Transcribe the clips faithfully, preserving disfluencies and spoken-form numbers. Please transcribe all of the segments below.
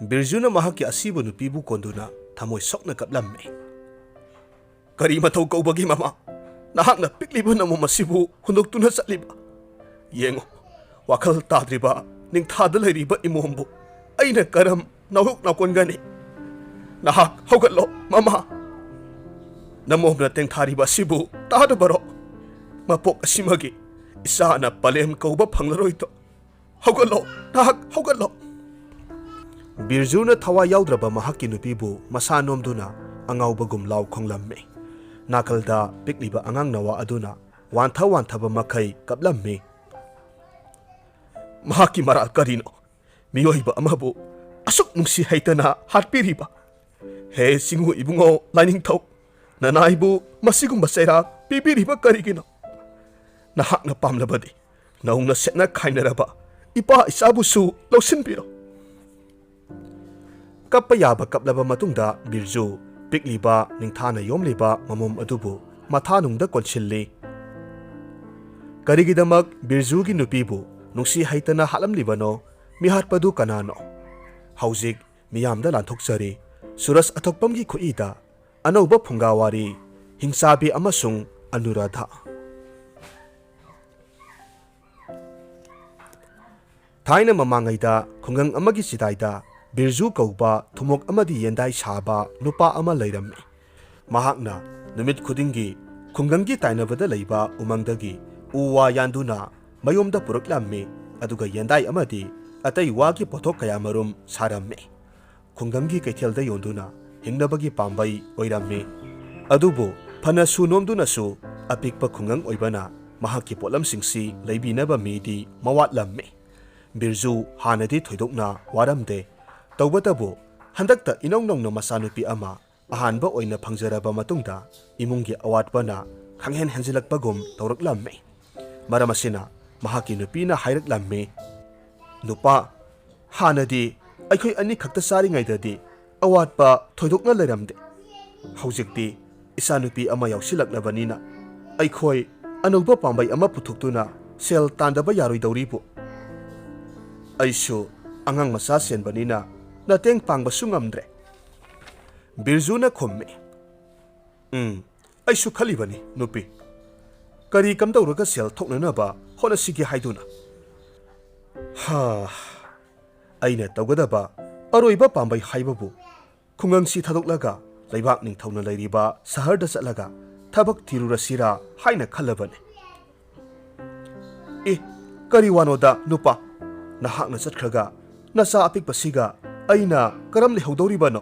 ꯕꯤꯔꯖꯨꯅ ꯃꯍꯥꯛꯀꯤ ꯑꯁꯤꯕ ꯅꯨꯄꯤꯕꯨ ꯀꯣꯟꯗꯨꯅ ꯊꯃꯣꯏ ꯁꯣꯛꯅ ꯀꯞꯂꯝꯃꯤ꯫ "ꯀꯔꯤ ꯃꯊꯧ ꯀꯧꯕꯒꯤ, ꯃꯃꯥ? ꯅꯍꯥꯛꯅ ꯄꯤꯛꯂꯤꯕ ꯅꯃꯣꯝ ꯑꯁꯤꯕꯨ ꯍꯨꯟꯗꯣꯛꯇꯨꯅ ꯆꯠꯂꯤꯕ? ꯌꯦꯡꯉꯨ, ꯋꯥꯈꯜ ꯇꯥꯗ꯭ꯔꯤꯕ ꯅꯤꯡꯊꯥꯗ ꯂꯩꯔꯤꯕ ꯏꯃꯣꯝꯕꯨ ꯑꯩꯅ ꯀꯔꯝ ꯅꯥꯎꯌꯣꯛ ꯅꯥꯎꯀꯣꯟꯒꯅꯤ? ꯅꯍꯥꯛ ꯍꯧꯒꯠꯂꯣ, ꯃꯃꯥ! ꯅꯃꯣꯝꯅ ꯇꯦꯡꯊꯥꯔꯤꯕ ꯑꯁꯤꯕꯨ ꯇꯥꯗꯕꯔꯣ? ꯃꯄꯣꯛ ꯑꯁꯤꯃꯒꯤ ꯏꯆꯥꯅ ꯄꯂꯦꯝ ꯀꯧꯕ ꯐꯪꯂꯔꯣꯏꯗꯣ꯫ ꯍꯧꯒꯠꯂꯣ, ꯅꯍꯥꯛ ꯍꯧꯒꯠꯂꯣ!" ꯕꯤꯔꯖꯨꯅ ꯊꯋꯥꯏ ꯌꯥꯎꯗ꯭ꯔꯕ ꯃꯍꯥꯛꯀꯤ ꯅꯨꯄꯤꯕꯨ ꯃꯁꯥ ꯅꯣꯝꯗꯨꯅ ꯑꯉꯥꯎꯕꯒꯨꯝ ꯂꯥꯎ ꯈꯣꯡꯂꯝꯃꯤ꯫ ꯅꯥꯀꯜꯗ ꯄꯤꯛꯂꯤꯕ ꯑꯉꯥꯡ ꯅꯋꯥ ꯑꯗꯨꯅ ꯋꯥꯟꯊ ꯋꯥꯟꯊꯕ ꯃꯈꯩ ꯀꯞꯂꯝꯃꯤ꯫ "ꯃꯍꯥꯛꯀꯤ ꯃꯔꯥꯜ ꯀꯔꯤꯅꯣ? ꯃꯤꯑꯣꯏꯕ ꯑꯃꯕꯨ ꯑꯁꯨꯛ ꯅꯨꯡꯁꯤ ꯍꯩꯇꯅ ꯍꯥꯠꯄꯤꯔꯤꯕ? ꯍꯦ ꯆꯤꯡꯉꯨ ꯏꯕꯨꯡꯉꯣ ꯂꯥꯏꯅꯤꯡꯊꯧ, ꯅꯅꯥꯏꯕꯨ ꯃꯁꯤꯒꯨꯝꯕ ꯆꯩꯔꯥꯛ ꯄꯤꯕꯤꯔꯤꯕ ꯀꯔꯤꯒꯤꯅꯣ? ꯅꯍꯥꯛꯅ ꯄꯥꯝꯂꯕꯗꯤ ꯅꯧꯅ ꯁꯦꯠꯅ ꯈꯥꯏꯅꯔꯕ ꯏꯄꯥ ꯏꯆꯥꯕꯨꯁꯨ ꯂꯧꯁꯤꯟꯕꯤꯔꯣ꯫" ꯀꯞꯄ ꯌꯥꯕ ꯀꯞꯂꯕ ꯃꯇꯨꯡꯗ ꯕꯤꯔꯖꯨ ꯄꯤꯛꯂꯤꯕ ꯅꯤꯡꯊꯥꯅ ꯌꯣꯝꯂꯤꯕ ꯃꯃꯣꯝ ꯑꯗꯨꯕꯨ ꯃꯊꯥꯅꯨꯡꯗ ꯀꯣꯟꯁꯤꯜꯂꯤ꯫ ꯀꯔꯤꯒꯤꯗꯃꯛ ꯕꯤꯔꯖꯨꯒꯤ ꯅꯨꯄꯤꯕꯨ ꯅꯨꯡꯁꯤ ꯍꯩꯇꯅ ꯍꯥꯠꯂꯝꯂꯤꯕꯅꯣ? ꯃꯤꯍꯥꯠꯄꯗꯨ ꯀꯅꯥꯅꯣ? ꯍꯧꯖꯤꯛ ꯃꯤꯌꯥꯝꯗ ꯂꯥꯟꯊꯣꯛꯆꯔꯤ꯫ ꯁꯨꯔꯖ ꯑꯊꯣꯛꯄꯝꯒꯤ ꯈꯨꯠꯏꯗ ꯑꯅꯧꯕ ꯐꯨꯡꯒꯥꯋꯥꯔꯤ, ꯍꯤꯡꯆꯥꯕꯤ ꯑꯃꯁꯨꯡ ꯑꯅꯨꯔꯥꯙꯥ꯫ ꯊꯥꯏꯅ ꯃꯃꯥꯡꯉꯩꯗ ꯈꯨꯡꯒꯪ ꯑꯃꯒꯤ ꯆꯤꯗꯥꯏꯗ ꯕꯤꯔꯖꯨ ꯀꯧꯕ ꯊꯨꯝꯃꯣꯛ ꯑꯃꯗꯤ ꯌꯦꯟꯗꯥꯏ ꯁꯥꯕ ꯅꯨꯄꯥ ꯑꯃ ꯂꯩꯔꯝꯃꯤ꯫ ꯃꯍꯥꯛꯅ ꯅꯨꯃꯤꯠ ꯈꯨꯗꯤꯡꯒꯤ ꯈꯨꯡꯒꯪꯒꯤ ꯇꯥꯏꯅꯕꯗ ꯂꯩꯕ ꯎꯃꯪꯗꯒꯤ ꯎ ꯋꯥ ꯌꯥꯟꯗꯨꯅ ꯃꯌꯨꯝꯗ ꯄꯨꯔꯛꯂꯝꯃꯤ, ꯑꯗꯨꯒ ꯌꯦꯟꯗꯥꯏ ꯑꯃꯗꯤ ꯑꯇꯩ ꯋꯥꯒꯤ ꯄꯣꯠꯊꯣꯛ ꯀꯌꯥꯃꯔꯨꯝ ꯁꯥꯔꯝꯃꯤ꯫ ꯈꯨꯡꯒꯪꯒꯤ ꯀꯩꯊꯦꯜꯗ ꯌꯣꯟꯗꯨꯅ ꯍꯤꯡꯅꯕꯒꯤ ꯄꯥꯝꯕꯩ ꯑꯣꯏꯔꯝꯃꯤ꯫ ꯑꯗꯨꯕꯨ ꯐꯅꯁꯨ ꯅꯣꯝꯗꯨꯅꯁꯨ ꯑꯄꯤꯛꯄ ꯈꯨꯡꯒꯪ ꯑꯣꯏꯕꯅ ꯃꯍꯥꯛꯀꯤ ꯄꯣꯠꯂꯝꯁꯤꯡꯁꯤ ꯂꯩꯕꯤꯅꯕ ꯃꯤꯗꯤ ꯃꯋꯥꯠꯂꯝꯃꯤ꯫ ꯕꯤꯔꯖꯨ ꯍꯥꯟꯅꯗꯤ ꯊꯣꯏꯗꯣꯛꯅ ꯋꯥꯔꯝꯗꯦ꯫ ꯇꯧꯕꯇꯕꯨ ꯍꯟꯗꯛꯇ ꯏꯅꯧ ꯅꯧꯅ ꯃꯆꯥꯅꯨꯄꯤ ꯑꯃ ꯑꯍꯥꯟꯕ ꯑꯣꯏꯅ ꯐꯪꯖꯔꯕ ꯃꯇꯨꯡꯗ ꯏꯃꯨꯡꯒꯤ ꯑꯋꯥꯠꯄꯅ ꯈꯪꯍꯦꯟ ꯍꯦꯟꯖꯤꯜꯂꯛꯄꯒꯨꯝ ꯇꯧꯔꯛꯂꯝꯃꯤ꯫ ꯃꯔꯝ ꯑꯁꯤꯅ ꯃꯍꯥꯛꯀꯤ ꯅꯨꯄꯤꯅ ꯍꯥꯏꯔꯛꯂꯝꯃꯤ, "ꯅꯨꯄꯥ, ꯍꯥꯟꯅꯗꯤ ꯑꯩꯈꯣꯏ ꯑꯅꯤꯈꯛꯇ ꯆꯥꯔꯤꯉꯩꯗꯗꯤ ꯑꯋꯥꯠꯄ ꯊꯣꯏꯗꯣꯛꯅ ꯂꯩꯔꯝꯗꯦ꯫ ꯍꯧꯖꯤꯛꯇꯤ ꯏꯆꯥꯅꯨꯄꯤ ꯑꯃ ꯌꯥꯎꯁꯤꯜꯂꯛꯂꯕꯅꯤꯅ ꯑꯩꯈꯣꯏ ꯑꯅꯧꯕ ꯄꯥꯝꯕꯩ ꯑꯃ ꯄꯨꯊꯣꯛꯇꯨꯅ ꯁꯦꯜ ꯇꯥꯟꯗꯕ ꯌꯥꯔꯣꯏꯗꯧꯔꯤꯕꯨ? ꯑꯩꯁꯨ ꯑꯉꯥꯡ ꯃꯆꯥ ꯁꯦꯟꯕꯅꯤꯅ ꯃꯇꯦꯡ ꯄꯥꯡꯕꯁꯨ ꯉꯝꯗ꯭ꯔꯦ꯫ ꯕꯤꯔꯖꯨꯅ ꯈꯨꯝꯃꯤ, "ꯎꯝ, ꯑꯩꯁꯨ ꯈꯜꯂꯤꯕꯅꯤ, ꯅꯨꯄꯤ꯫ ꯀꯔꯤ ꯀꯝꯗꯧꯔꯒ ꯁꯦꯜ ꯊꯣꯛꯅꯅꯕ ꯍꯣꯠꯅꯁꯤꯒꯦ ꯍꯥꯏꯗꯨꯅ? ꯍꯥ, ꯑꯩꯅ ꯇꯧꯒꯗꯕ ꯑꯔꯣꯏꯕ ꯄꯥꯝꯕꯩ ꯍꯥꯏꯕꯕꯨ ꯈꯨꯡꯒꯪꯁꯤ ꯊꯥꯗꯣꯛꯂꯒ ꯂꯩꯕꯥꯛ ꯅꯤꯡꯊꯧꯅ ꯂꯩꯔꯤꯕ ꯁꯍꯔꯗ ꯆꯠꯂꯒ ꯊꯕꯛ ꯊꯤꯔꯨꯔꯁꯤꯔꯥ ꯍꯥꯏꯅ ꯈꯜꯂꯕꯅꯤ꯫" "ꯑꯦ, ꯀꯔꯤ ꯋꯥꯅꯣꯗ ꯅꯨꯄꯥ? ꯅꯍꯥꯛꯅ ꯆꯠꯈ꯭ꯔꯒ ꯅꯆꯥ ꯑꯄꯤꯛꯄꯁꯤꯒ ꯑꯩꯅ ꯀꯔꯝ ꯂꯩꯍꯧꯗꯧꯔꯤꯕꯅꯣ?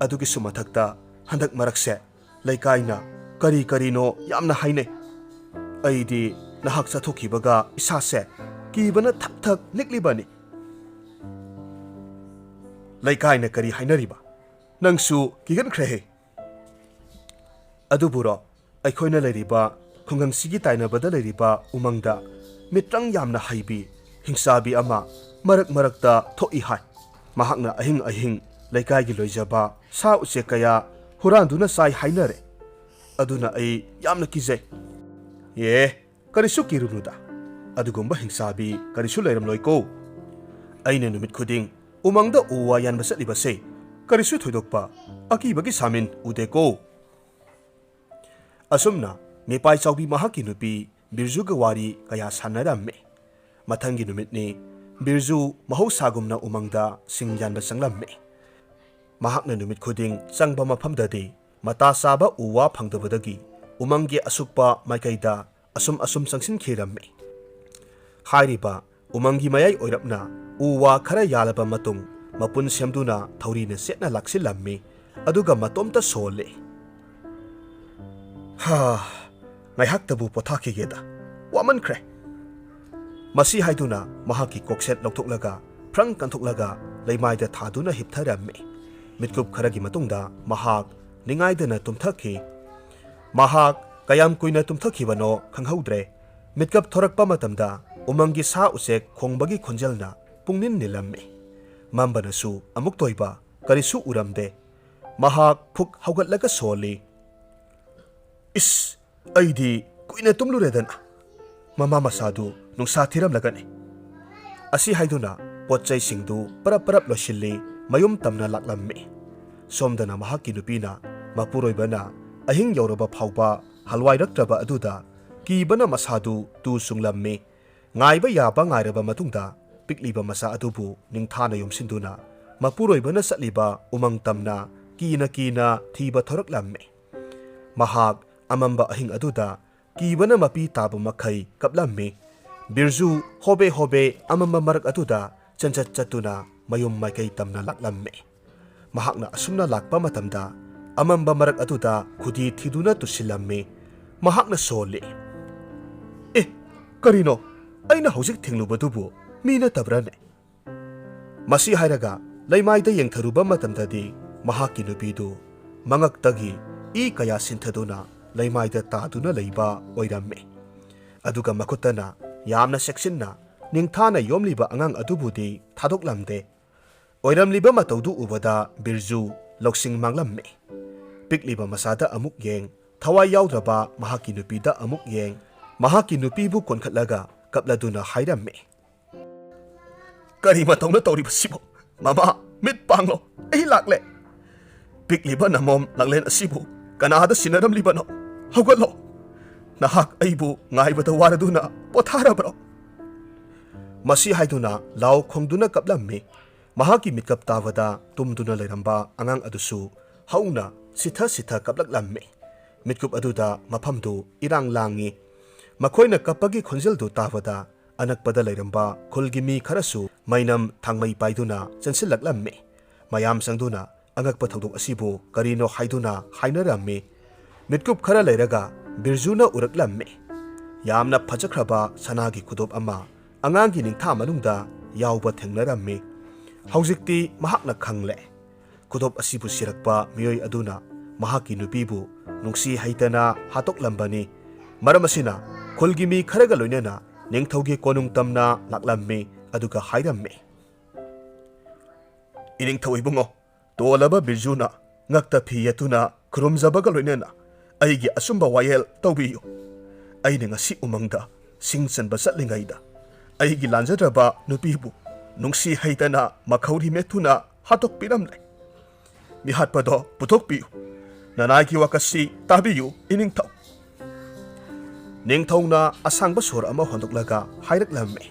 ꯑꯗꯨꯒꯤꯁꯨ ꯃꯊꯛꯇ ꯍꯟꯗꯛ ꯃꯔꯛꯁꯦ ꯂꯩꯀꯥꯏꯅ ꯀꯔꯤ ꯀꯔꯤꯅꯣ ꯌꯥꯝꯅ ꯍꯥꯏꯅꯩ꯫ ꯑꯩꯗꯤ ꯅꯍꯥꯛ ꯆꯠꯊꯣꯛꯈꯤꯕꯒ ꯏꯁꯥꯁꯦ ꯀꯤꯕꯅ ꯊꯛ ꯊꯛ ꯅꯤꯛꯂꯤꯕꯅꯤ꯫" "ꯂꯩꯀꯥꯏꯅ ꯀꯔꯤ ꯍꯥꯏꯅꯔꯤꯕ? ꯅꯪꯁꯨ ꯀꯤꯒꯟꯈ꯭ꯔꯦꯍꯦ꯫" "ꯑꯗꯨꯕꯨꯔꯣ, ꯑꯩꯈꯣꯏꯅ ꯂꯩꯔꯤꯕ ꯈꯨꯡꯒꯪꯁꯤꯒꯤ ꯇꯥꯏꯅꯕꯗ ꯂꯩꯔꯤꯕ ꯎꯃꯪꯗ ꯃꯤꯇ꯭ꯔꯪ ꯌꯥꯝꯅ ꯍꯩꯕꯤ, ꯍꯤꯡꯆꯥꯕꯤ ꯑꯃ ꯃꯔꯛ ꯃꯔꯛꯇ ꯊꯣꯛꯏ ꯍꯥꯏ꯫ ꯃꯍꯥꯛꯅ ꯑꯍꯤꯡ ꯑꯍꯤꯡ ꯂꯩꯀꯥꯏꯒꯤ ꯂꯣꯏꯖꯕ ꯁꯥ ꯎꯆꯦꯛ ꯀꯌꯥ ꯍꯨꯔꯥꯟꯗꯨꯅ ꯆꯥꯏ ꯍꯥꯏꯅꯔꯦ꯫ ꯑꯗꯨꯅ ꯑꯩ ꯌꯥꯝꯅ ꯀꯤꯖꯩ꯫" "ꯑꯦ, ꯀꯔꯤꯁꯨ ꯀꯤꯔꯨꯅꯨꯗ, ꯑꯗꯨꯒꯨꯝꯕ ꯍꯤꯡꯆꯥꯕꯤ ꯀꯔꯤꯁꯨ ꯂꯩꯔꯝꯂꯣꯏꯀꯣ꯫ ꯑꯩꯅ ꯅꯨꯃꯤꯠ ꯈꯨꯗꯤꯡ ꯎꯃꯪꯗ ꯎ ꯋꯥ ꯌꯥꯟꯕ ꯆꯠꯂꯤꯕꯁꯦ ꯀꯔꯤꯁꯨ ꯊꯣꯏꯗꯣꯛꯄ ꯑꯀꯤꯕꯒꯤ ꯁꯥꯃꯤꯟ ꯎꯗꯦꯀꯣ꯫" ꯑꯁꯨꯝꯅ ꯃꯤꯄꯥꯏ ꯆꯥꯎꯕꯤ ꯃꯍꯥꯛꯀꯤ ꯅꯨꯄꯤ ꯕꯤꯔꯖꯨꯒ ꯋꯥꯔꯤ ꯀꯌꯥ ꯁꯥꯟꯅꯔꯝꯃꯤ꯫ ꯃꯊꯪꯒꯤ ꯅꯨꯃꯤꯠꯅꯤ, ꯕꯤꯔꯖꯨ ꯃꯍꯧꯁꯥꯒꯨꯝꯅ ꯎꯃꯪꯗ ꯁꯤꯡ ꯌꯥꯟꯕ ꯆꯪꯂꯝꯃꯤ꯫ ꯃꯍꯥꯛꯅ ꯅꯨꯃꯤꯠ ꯈꯨꯗꯤꯡ ꯆꯪꯕ ꯃꯐꯝꯗꯗꯤ ꯃꯇꯥ ꯆꯥꯕ ꯎ ꯋꯥ ꯐꯪꯗꯕꯗꯒꯤ ꯎꯃꯪꯒꯤ ꯑꯁꯨꯛꯄ ꯃꯥꯏꯀꯩꯗ ꯑꯁꯨꯝ ꯑꯁꯨꯝ ꯆꯪꯁꯤꯟꯈꯤꯔꯝꯃꯤ꯫ ꯍꯥꯏꯔꯤꯕ ꯎꯃꯪꯒꯤ ꯃꯌꯥꯏ ꯑꯣꯏꯔꯞꯅ ꯎ ꯋꯥ ꯈꯔ ꯌꯥꯜꯂꯕ ꯃꯇꯨꯡ, ꯃꯄꯨꯟ ꯁꯦꯝꯗꯨꯅ ꯊꯧꯔꯤꯅ ꯆꯦꯠꯅ ꯂꯥꯛꯁꯤꯜꯂꯝꯃꯤ꯫ ꯑꯗꯨꯒ ꯃꯇꯣꯝꯇ ꯁꯣꯜꯂꯤ꯫ "ꯍꯥ, ꯉꯥꯏꯍꯥꯛꯇꯕꯨ ꯄꯣꯊꯥꯈꯤꯒꯦꯗ, ꯋꯥꯃꯟꯈ꯭ꯔꯦ꯫" ꯃꯁꯤ ꯍꯥꯏꯗꯨꯅ ꯃꯍꯥꯛꯀꯤ ꯀꯣꯛꯁꯦꯠ ꯂꯧꯊꯣꯛꯂꯒ ꯐ꯭ꯔꯪ ꯀꯟꯊꯣꯛꯂꯒ ꯂꯩꯃꯥꯏꯗ ꯊꯥꯗꯨꯅ ꯍꯤꯞꯊꯔꯝꯃꯤ꯫ ꯃꯤꯠꯀꯨꯞ ꯈꯔꯒꯤ ꯃꯇꯨꯡꯗ ꯃꯍꯥꯛ ꯅꯤꯡꯉꯥꯏꯗꯅ ꯇꯨꯝꯊꯈꯤ꯫ ꯃꯍꯥꯛ ꯀꯌꯥꯝ ꯀꯨꯏꯅ ꯇꯨꯝꯊꯈꯤꯕꯅꯣ ꯈꯪꯍꯧꯗ꯭ꯔꯦ꯫ ꯃꯤꯠꯀꯞ ꯊꯣꯔꯛꯄ ꯃꯇꯝꯗ ꯎꯃꯪꯒꯤ ꯁꯥ ꯎꯆꯦꯛ ꯈꯣꯡꯕꯒꯤ ꯈꯣꯟꯖꯦꯜꯅ ꯄꯨꯡꯅꯤꯜ ꯅꯤꯜꯂꯝꯃꯤ꯫ ꯃꯝꯕꯅꯁꯨ ꯑꯃꯨꯛꯇ ꯑꯣꯏꯕ ꯀꯔꯤꯁꯨ ꯎꯔꯝꯗꯦ꯫ ꯃꯍꯥꯛ ꯐꯨꯛ ꯍꯧꯒꯠꯂꯒ ꯁꯣꯜꯂꯤ꯫ "ꯏꯁ, ꯑꯩꯗꯤ ꯀꯨꯏꯅ ꯇꯨꯝꯂꯨꯔꯦꯗꯅ꯫ ꯃꯃꯥ ꯃꯆꯥꯗꯨ ꯅꯨꯡꯁꯥ ꯊꯤꯔꯝꯂꯒꯅꯤ꯫" ꯑꯁꯤ ꯍꯥꯏꯗꯨꯅ ꯄꯣꯠ ꯆꯩꯁꯤꯡꯗꯨ ꯄꯔꯞ ꯄꯔꯞ ꯂꯣꯏꯁꯤꯜꯂꯤ, ꯃꯌꯨꯝ ꯇꯝꯅ ꯂꯥꯛꯂꯝꯃꯤ꯫ ꯁꯣꯝꯗꯅ ꯃꯍꯥꯛꯀꯤ ꯅꯨꯄꯤꯅ ꯃꯄꯨꯔꯣꯏꯕꯅ ꯑꯍꯤꯡ ꯌꯧꯔꯕ ꯐꯥꯎꯕ ꯍꯜꯋꯥꯏꯔꯛꯇ꯭ꯔꯕ ꯑꯗꯨꯗ ꯀꯤꯕꯅ ꯃꯁꯥꯗꯨ ꯇꯨ ꯆꯨꯡꯂꯝꯃꯤ꯫ ꯉꯥꯏꯕ ꯌꯥꯕ ꯉꯥꯏꯔꯕ ꯃꯇꯨꯡꯗ ꯄꯤꯛꯂꯤꯕ ꯃꯆꯥ ꯑꯗꯨꯕꯨ ꯅꯤꯡꯊꯥꯅ ꯌꯣꯝꯁꯤꯟꯗꯨꯅ ꯃꯄꯨꯔꯣꯏꯕꯅ ꯆꯠꯂꯤꯕ ꯎꯃꯪ ꯇꯝꯅ ꯀꯤꯅ ꯀꯤꯅ ꯊꯤꯕ ꯊꯧꯔꯛꯂꯝꯃꯤ꯫ ꯃꯍꯥꯛ ꯑꯃꯝꯕ ꯑꯍꯤꯡ ꯑꯗꯨꯗ ꯀꯤꯕꯅ ꯃꯄꯤ ꯇꯥꯕ ꯃꯈꯩ ꯀꯞꯂꯝꯃꯤ꯫ ꯕꯤꯔꯖꯨ ꯍꯣꯕꯦ ꯍꯣꯕꯦ ꯑꯃꯝꯕ ꯃꯔꯛ ꯑꯗꯨꯗ ꯆꯦꯟꯆꯠ ꯆꯠꯇꯨꯅ ꯃꯌꯨꯝ ꯃꯥꯏꯀꯩ ꯇꯝꯅ ꯂꯥꯛꯂꯝꯃꯤ꯫ ꯃꯍꯥꯛꯅ ꯑꯁꯨꯝꯅ ꯂꯥꯛꯄ ꯃꯇꯝꯗ ꯑꯃꯝꯕ ꯃꯔꯛ ꯑꯗꯨꯗ ꯈꯨꯗꯤ ꯊꯤꯗꯨꯅ ꯇꯨꯁꯤꯜꯂꯝꯃꯤ꯫ ꯃꯍꯥꯛꯅ ꯁꯣꯜꯂꯤ, "ꯑꯦ, ꯀꯔꯤꯅꯣ? ꯑꯩꯅ ꯍꯧꯖꯤꯛ ꯊꯦꯡꯂꯨꯕꯗꯨꯕꯨ ꯃꯤ ꯅꯠꯇꯕ꯭ꯔꯥꯅꯦ?" ꯃꯁꯤ ꯍꯥꯏꯔꯒ ꯂꯩꯃꯥꯏꯗ ꯌꯦꯡꯊꯔꯨꯕ ꯃꯇꯝꯗꯗꯤ ꯃꯍꯥꯛꯀꯤ ꯅꯨꯄꯤꯗꯨ ꯃꯉꯛꯇꯒꯤ ꯏ ꯀꯌꯥ ꯁꯤꯟꯊꯗꯨꯅ ꯂꯩꯃꯥꯏꯗ ꯇꯥꯗꯨꯅ ꯂꯩꯕ ꯑꯣꯏꯔꯝꯃꯤ꯫ ꯑꯗꯨꯒ ꯃꯈꯨꯠꯇꯅ ꯌꯥꯝꯅ ꯆꯦꯛꯁꯤꯟꯅ ꯅꯤꯡꯊꯥꯅ ꯌꯣꯝꯂꯤꯕ ꯑꯉꯥꯡ ꯑꯗꯨꯕꯨꯗꯤ ꯊꯥꯗꯣꯛꯂꯝꯗꯦ꯫ ꯑꯣꯏꯔꯝꯂꯤꯕ ꯃꯇꯧꯗꯨ ꯎꯕꯗ ꯕꯤꯔꯖꯨ ꯂꯧꯁꯤꯡ ꯃꯥꯡꯂꯝꯃꯤ꯫ ꯄꯤꯛꯂꯤꯕ ꯃꯆꯥꯗ ꯑꯃꯨꯛ ꯌꯦꯡ, ꯊꯋꯥꯏ ꯌꯥꯎꯗ꯭ꯔꯕ ꯃꯍꯥꯛꯀꯤ ꯅꯨꯄꯤꯗ ꯑꯃꯨꯛ ꯌꯦꯡ, ꯃꯍꯥꯛꯀꯤ ꯅꯨꯄꯤꯕꯨ ꯀꯣꯟꯈꯠꯂꯒ ꯀꯞꯂꯗꯨꯅ ꯍꯥꯏꯔꯝꯃꯤ, "ꯀꯔꯤ ꯃꯇꯧꯅ ꯇꯧꯔꯤꯕꯁꯤꯕꯨ? ꯃꯃꯥ, ꯃꯤꯠ ꯄꯥꯡꯂꯣ, ꯑꯩ ꯂꯥꯛꯂꯦ꯫ ꯄꯤꯛꯂꯤꯕ ꯅꯃꯣꯝ ꯂꯥꯡꯂꯦꯟ ꯑꯁꯤꯕꯨ ꯀꯅꯥꯗ ꯁꯤꯟꯅꯔꯝꯂꯤꯕꯅꯣ? ꯍꯧꯒꯠꯂꯣ꯫ ꯅꯍꯥꯛ ꯑꯩꯕꯨ ꯉꯥꯏꯕꯗ ꯋꯥꯔꯗꯨꯅ ꯄꯣꯊꯥꯔꯕ꯭ꯔꯣ?" ꯃꯁꯤ ꯍꯥꯏꯗꯨꯅ ꯂꯥꯎ ꯈꯣꯡꯗꯨꯅ ꯀꯞꯂꯝꯃꯤ꯫ ꯃꯍꯥꯛꯀꯤ ꯃꯤꯠꯀꯞ ꯇꯥꯕꯗ ꯇꯨꯝꯗꯨꯅ ꯂꯩꯔꯝꯕ ꯑꯉꯥꯡ ꯑꯗꯨꯁꯨ ꯍꯧꯅ ꯁꯤꯊ ꯁꯤꯊ ꯀꯞꯂꯛꯂꯝꯃꯤ꯫ ꯃꯤꯠꯀꯨꯞ ꯑꯗꯨꯗ ꯃꯐꯝꯗꯨ ꯏꯔꯥꯡ ꯂꯥꯡꯉꯤ꯫ ꯃꯈꯣꯏꯅ ꯀꯞꯄꯒꯤ ꯈꯣꯟꯖꯦꯜꯗꯨ ꯇꯥꯕꯗ ꯑꯅꯛꯄꯗ ꯂꯩꯔꯝꯕ ꯈꯨꯜꯒꯤ ꯃꯤ ꯈꯔꯁꯨ ꯃꯩꯅꯝ ꯊꯥꯡꯃꯩ ꯄꯥꯏꯗꯨꯅ ꯆꯦꯟꯁꯤꯜꯂꯛꯂꯝꯃꯤ꯫ ꯃꯌꯥꯝ ꯆꯪꯗꯨꯅ ꯑꯉꯛꯄ ꯊꯧꯗꯣꯛ ꯑꯁꯤꯕꯨ ꯀꯔꯤꯅꯣ ꯍꯥꯏꯗꯨꯅ ꯍꯥꯏꯅꯔꯝꯃꯤ꯫ ꯃꯤꯠꯀꯨꯞ ꯈꯔ ꯂꯩꯔꯒ ꯕꯤꯔꯖꯨꯅ ꯎꯔꯛꯂꯝꯃꯤ꯫ ꯌꯥꯝꯅ ꯐꯖꯈ꯭ꯔꯕ ꯁꯅꯥꯒꯤ ꯈꯨꯗꯣꯞ ꯑꯃ ꯑꯉꯥꯡꯒꯤ ꯅꯤꯡꯊꯥ ꯃꯅꯨꯡꯗ ꯌꯥꯎꯕ ꯊꯦꯡꯅꯔꯝꯃꯤ꯫ ꯍꯧꯖꯤꯛꯇꯤ ꯃꯍꯥꯛꯅ ꯈꯪꯂꯦ꯫ ꯈꯨꯗꯣꯞ ꯑꯁꯤꯕꯨ ꯁꯤꯔꯛꯄ ꯃꯤꯑꯣꯏ ꯑꯗꯨꯅ ꯃꯍꯥꯛꯀꯤ ꯅꯨꯄꯤꯕꯨ ꯅꯨꯡꯁꯤ ꯍꯩꯇꯅ ꯍꯥꯠꯇꯣꯛꯂꯝꯕꯅꯤ꯫ ꯃꯔꯝ ꯑꯁꯤꯅ ꯈꯨꯜꯒꯤ ꯃꯤ ꯈꯔꯒ ꯂꯣꯏꯅꯅ ꯅꯤꯡꯊꯧꯒꯤ ꯀꯣꯅꯨꯡ ꯇꯝꯅ ꯂꯥꯛꯂꯝꯃꯤ, ꯑꯗꯨꯒ ꯍꯥꯏꯔꯝꯃꯤ, "ꯏꯅꯤꯡꯊꯧ ꯏꯕꯨꯡꯉꯣ, ꯇꯣꯜꯂꯕ ꯕꯤꯔꯖꯨꯅ ꯉꯛꯇ ꯐꯤ ꯌꯦꯠꯇꯨꯅ ꯈꯨꯔꯨꯝꯖꯕꯒ ꯂꯣꯏꯅꯅ ꯑꯩꯒꯤ ꯑꯆꯨꯝꯕ ꯋꯥꯌꯦꯜ ꯇꯧꯕꯤꯌꯨ꯫ ꯑꯩꯅ ꯉꯁꯤ ꯎꯃꯪꯗ ꯁꯤꯡ ꯆꯟꯕ ꯆꯠꯂꯤꯉꯩꯗ ꯑꯩꯒꯤ ꯂꯥꯟꯖꯗ꯭ꯔꯕ ꯅꯨꯄꯤꯕꯨ ꯅꯨꯡꯁꯤ ꯍꯩꯇꯅ ꯃꯈꯧꯔꯤ ꯃꯦꯠꯇꯨꯅ ꯍꯥꯠꯇꯣꯛꯄꯤꯔꯝꯂꯦ꯫ ꯃꯤꯍꯥꯠꯄꯗꯣ ꯄꯨꯊꯣꯛꯄꯤꯌꯨ꯫ ꯅꯅꯥꯏꯒꯤ ꯋꯥꯀꯠꯁꯤ ꯇꯥꯕꯤꯌꯨ, ꯏꯅꯤꯡꯊꯧ꯫ ꯅꯤꯡꯊꯧꯅ ꯑꯁꯥꯡꯕ ꯁꯣꯔ ꯑꯃ ꯍꯣꯟꯗꯣꯛꯂꯒ ꯍꯥꯏꯔꯛꯂꯝꯃꯤ,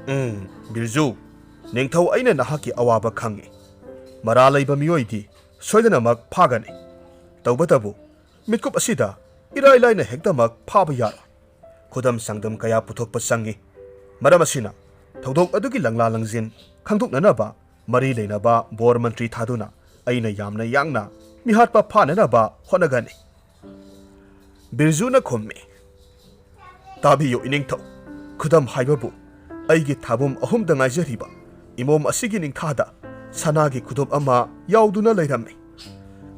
"ꯎꯝ, ꯕꯤꯔꯖꯨ, ꯅꯤꯡꯊꯧ, ꯑꯩꯅ ꯅꯍꯥꯛꯀꯤ ꯑꯋꯥꯕ ꯈꯪꯏ꯫ ꯃꯔꯥ ꯂꯩꯕ ꯃꯤꯑꯣꯏꯗꯤ ꯁꯣꯏꯗꯅꯃꯛ ꯐꯥꯒꯅꯤ꯫ ꯇꯧꯕꯇꯕꯨ ꯃꯤꯠꯀꯨꯞ ꯑꯁꯤꯗ ꯏꯔꯥꯏ ꯂꯥꯏꯅ ꯍꯦꯛꯇꯃꯛ ꯐꯥꯕ ꯌꯥꯔꯣꯏ꯫ ꯈꯨꯗꯝ ꯆꯥꯡꯗꯝ ꯀꯌꯥ ꯄꯨꯊꯣꯛꯄ ꯆꯪꯏ꯫ ꯃꯔꯝ ꯑꯁꯤꯅ ꯊꯧꯗꯣꯛ ꯑꯗꯨꯒꯤ ꯂꯪꯂꯥ ꯂꯪꯖꯤꯟ ꯈꯪꯗꯣꯛꯅꯅꯕ ꯃꯔꯤ ꯂꯩꯅꯕ ꯕꯣꯔ ꯃꯟꯇ꯭ꯔꯤ ꯊꯥꯗꯨꯅ ꯑꯩꯅ ꯌꯥꯝꯅ ꯌꯥꯡꯅ ꯃꯤꯍꯥꯠꯄ ꯐꯥꯅꯅꯕ ꯍꯣꯠꯅꯒꯅꯤ꯫" ꯕꯤꯔꯖꯨꯅ ꯈꯨꯝꯃꯤ, "ꯇꯥꯕꯤꯌꯨ, ꯏꯅꯤꯡꯊꯧ꯫ ꯈꯨꯗꯝ ꯍꯥꯏꯕꯕꯨ, ꯑꯩꯒꯤ ꯊꯥꯕꯨꯝ ꯑꯍꯨꯝꯗ ꯉꯥꯏꯖꯔꯤꯕ ꯏꯃꯣꯝ ꯑꯁꯤꯒꯤ ꯅꯤꯡꯊꯥꯗ ꯁꯅꯥꯒꯤ ꯈꯨꯗꯣꯞ ꯑꯃ ꯌꯥꯎꯗꯨꯅ ꯂꯩꯔꯝꯃꯤ꯫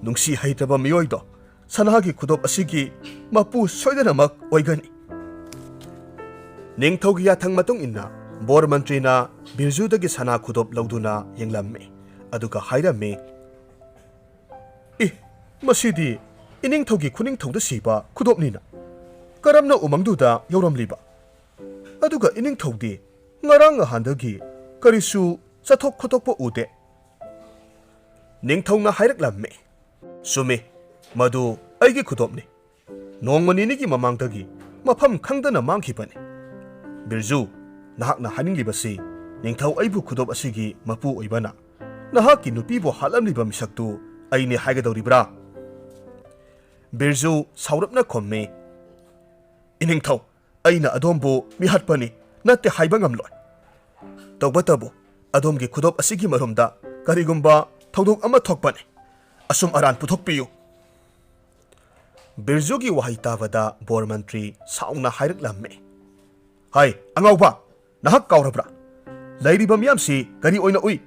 ꯅꯨꯡꯁꯤ ꯍꯩꯇ꯭ꯔꯕ ꯃꯤꯑꯣꯏꯗꯣ ꯁꯅꯥꯒꯤ ꯈꯨꯗꯣꯞ ꯑꯁꯤꯒꯤ ꯃꯄꯨ ꯁꯣꯏꯗꯅꯃꯛ ꯑꯣꯏꯒꯅꯤ꯫" ꯅꯤꯡꯊꯧꯒꯤ ꯌꯥꯊꯪ ꯃꯇꯨꯡ ꯏꯟꯅ ꯕꯣꯔ ꯃꯟꯇ꯭ꯔꯤꯅ ꯕꯤꯔꯖꯨꯗꯒꯤ ꯁꯅꯥ ꯈꯨꯗꯣꯞ ꯂꯧꯗꯨꯅ ꯌꯦꯡꯂꯝꯃꯤ, ꯑꯗꯨꯒ ꯍꯥꯏꯔꯝꯃꯤ, "ꯏ, ꯃꯁꯤꯗꯤ ꯏꯅꯤꯡꯊꯧꯒꯤ ꯈꯨꯅꯤꯡꯊꯧꯗ ꯁꯤꯕ ꯈꯨꯗꯣꯞꯅꯤꯅ꯫ ꯀꯔꯝꯅ ꯎꯃꯪꯗꯨꯗ ꯌꯧꯔꯝꯂꯤꯕ? ꯑꯗꯨꯒ ꯏꯅꯤꯡꯊꯧꯗꯤ ꯉꯔꯥꯡ ꯅꯍꯥꯟꯗꯒꯤ ꯀꯔꯤꯁꯨ ꯆꯠꯊꯣꯛ ꯈꯣꯠꯇꯣꯛꯄ ꯎꯗꯦ꯫" ꯅꯤꯡꯊꯧꯅ ꯍꯥꯏꯔꯛꯂꯝꯃꯤ, "ꯆꯨꯝꯃꯤ, ꯃꯗꯨ ꯑꯩꯒꯤ ꯈꯨꯗꯣꯞꯅꯤ꯫ ꯅꯣꯡꯃ ꯅꯤꯅꯤꯒꯤ ꯃꯃꯥꯡꯗꯒꯤ ꯃꯐꯝ ꯈꯪꯗꯅ ꯃꯥꯡꯈꯤꯕꯅꯤ꯫ ꯕꯤꯔꯖꯨ, ꯅꯍꯥꯛꯅ ꯍꯥꯏꯅꯤꯡꯂꯤꯕꯁꯤ ꯅꯤꯡꯊꯧ ꯑꯩꯕꯨ ꯈꯨꯗꯣꯞ ꯑꯁꯤꯒꯤ ꯃꯄꯨ ꯑꯣꯏꯕꯅ ꯅꯍꯥꯛꯀꯤ ꯅꯨꯄꯤꯕꯨ ꯍꯥꯠꯂꯝꯂꯤꯕ ꯃꯤꯁꯛꯇꯨ ꯑꯩꯅꯤ ꯍꯥꯏꯒꯗꯧꯔꯤꯕ꯭ꯔꯥ?" ꯕꯤꯔꯖꯨ ꯁꯥꯎꯔꯞꯅ ꯈꯨꯝꯃꯤ, "ꯏꯅꯤꯡꯊꯧ, ꯑꯩꯅ ꯑꯗꯣꯝꯕꯨ ꯃꯤꯍꯥꯠꯄꯅꯤ ꯅꯠꯇꯦ ꯍꯥꯏꯕ ꯉꯝꯂꯣꯏ꯫ ꯇꯧꯕꯇꯕꯨ ꯑꯗꯣꯝꯒꯤ ꯈꯨꯗꯣꯞ ꯑꯁꯤꯒꯤ ꯃꯔꯨꯝꯗ ꯀꯔꯤꯒꯨꯝꯕ ꯊꯧꯗꯣꯛ ꯑꯃ ꯊꯣꯛꯄꯅꯤ꯫ ꯑꯁꯨꯝ ꯑꯔꯥꯟ ꯄꯨꯊꯣꯛꯄꯤꯌꯨ꯫" ꯕꯤꯔꯖꯨꯒꯤ ꯋꯥꯍꯩ ꯇꯥꯕꯗ ꯕꯣꯔ ꯃꯟꯇ꯭ꯔꯤ ꯁꯥꯎꯅ ꯍꯥꯏꯔꯛꯂꯝꯃꯤ, "ꯍꯥꯏ, ꯑꯉꯥꯎꯕ, ꯅꯍꯥꯛ ꯀꯥꯎꯔꯕ꯭ꯔꯥ? ꯂꯩꯔꯤꯕ ꯃꯤꯌꯥꯝꯁꯤ ꯀꯔꯤ ꯑꯣꯏꯅ ꯎꯏ?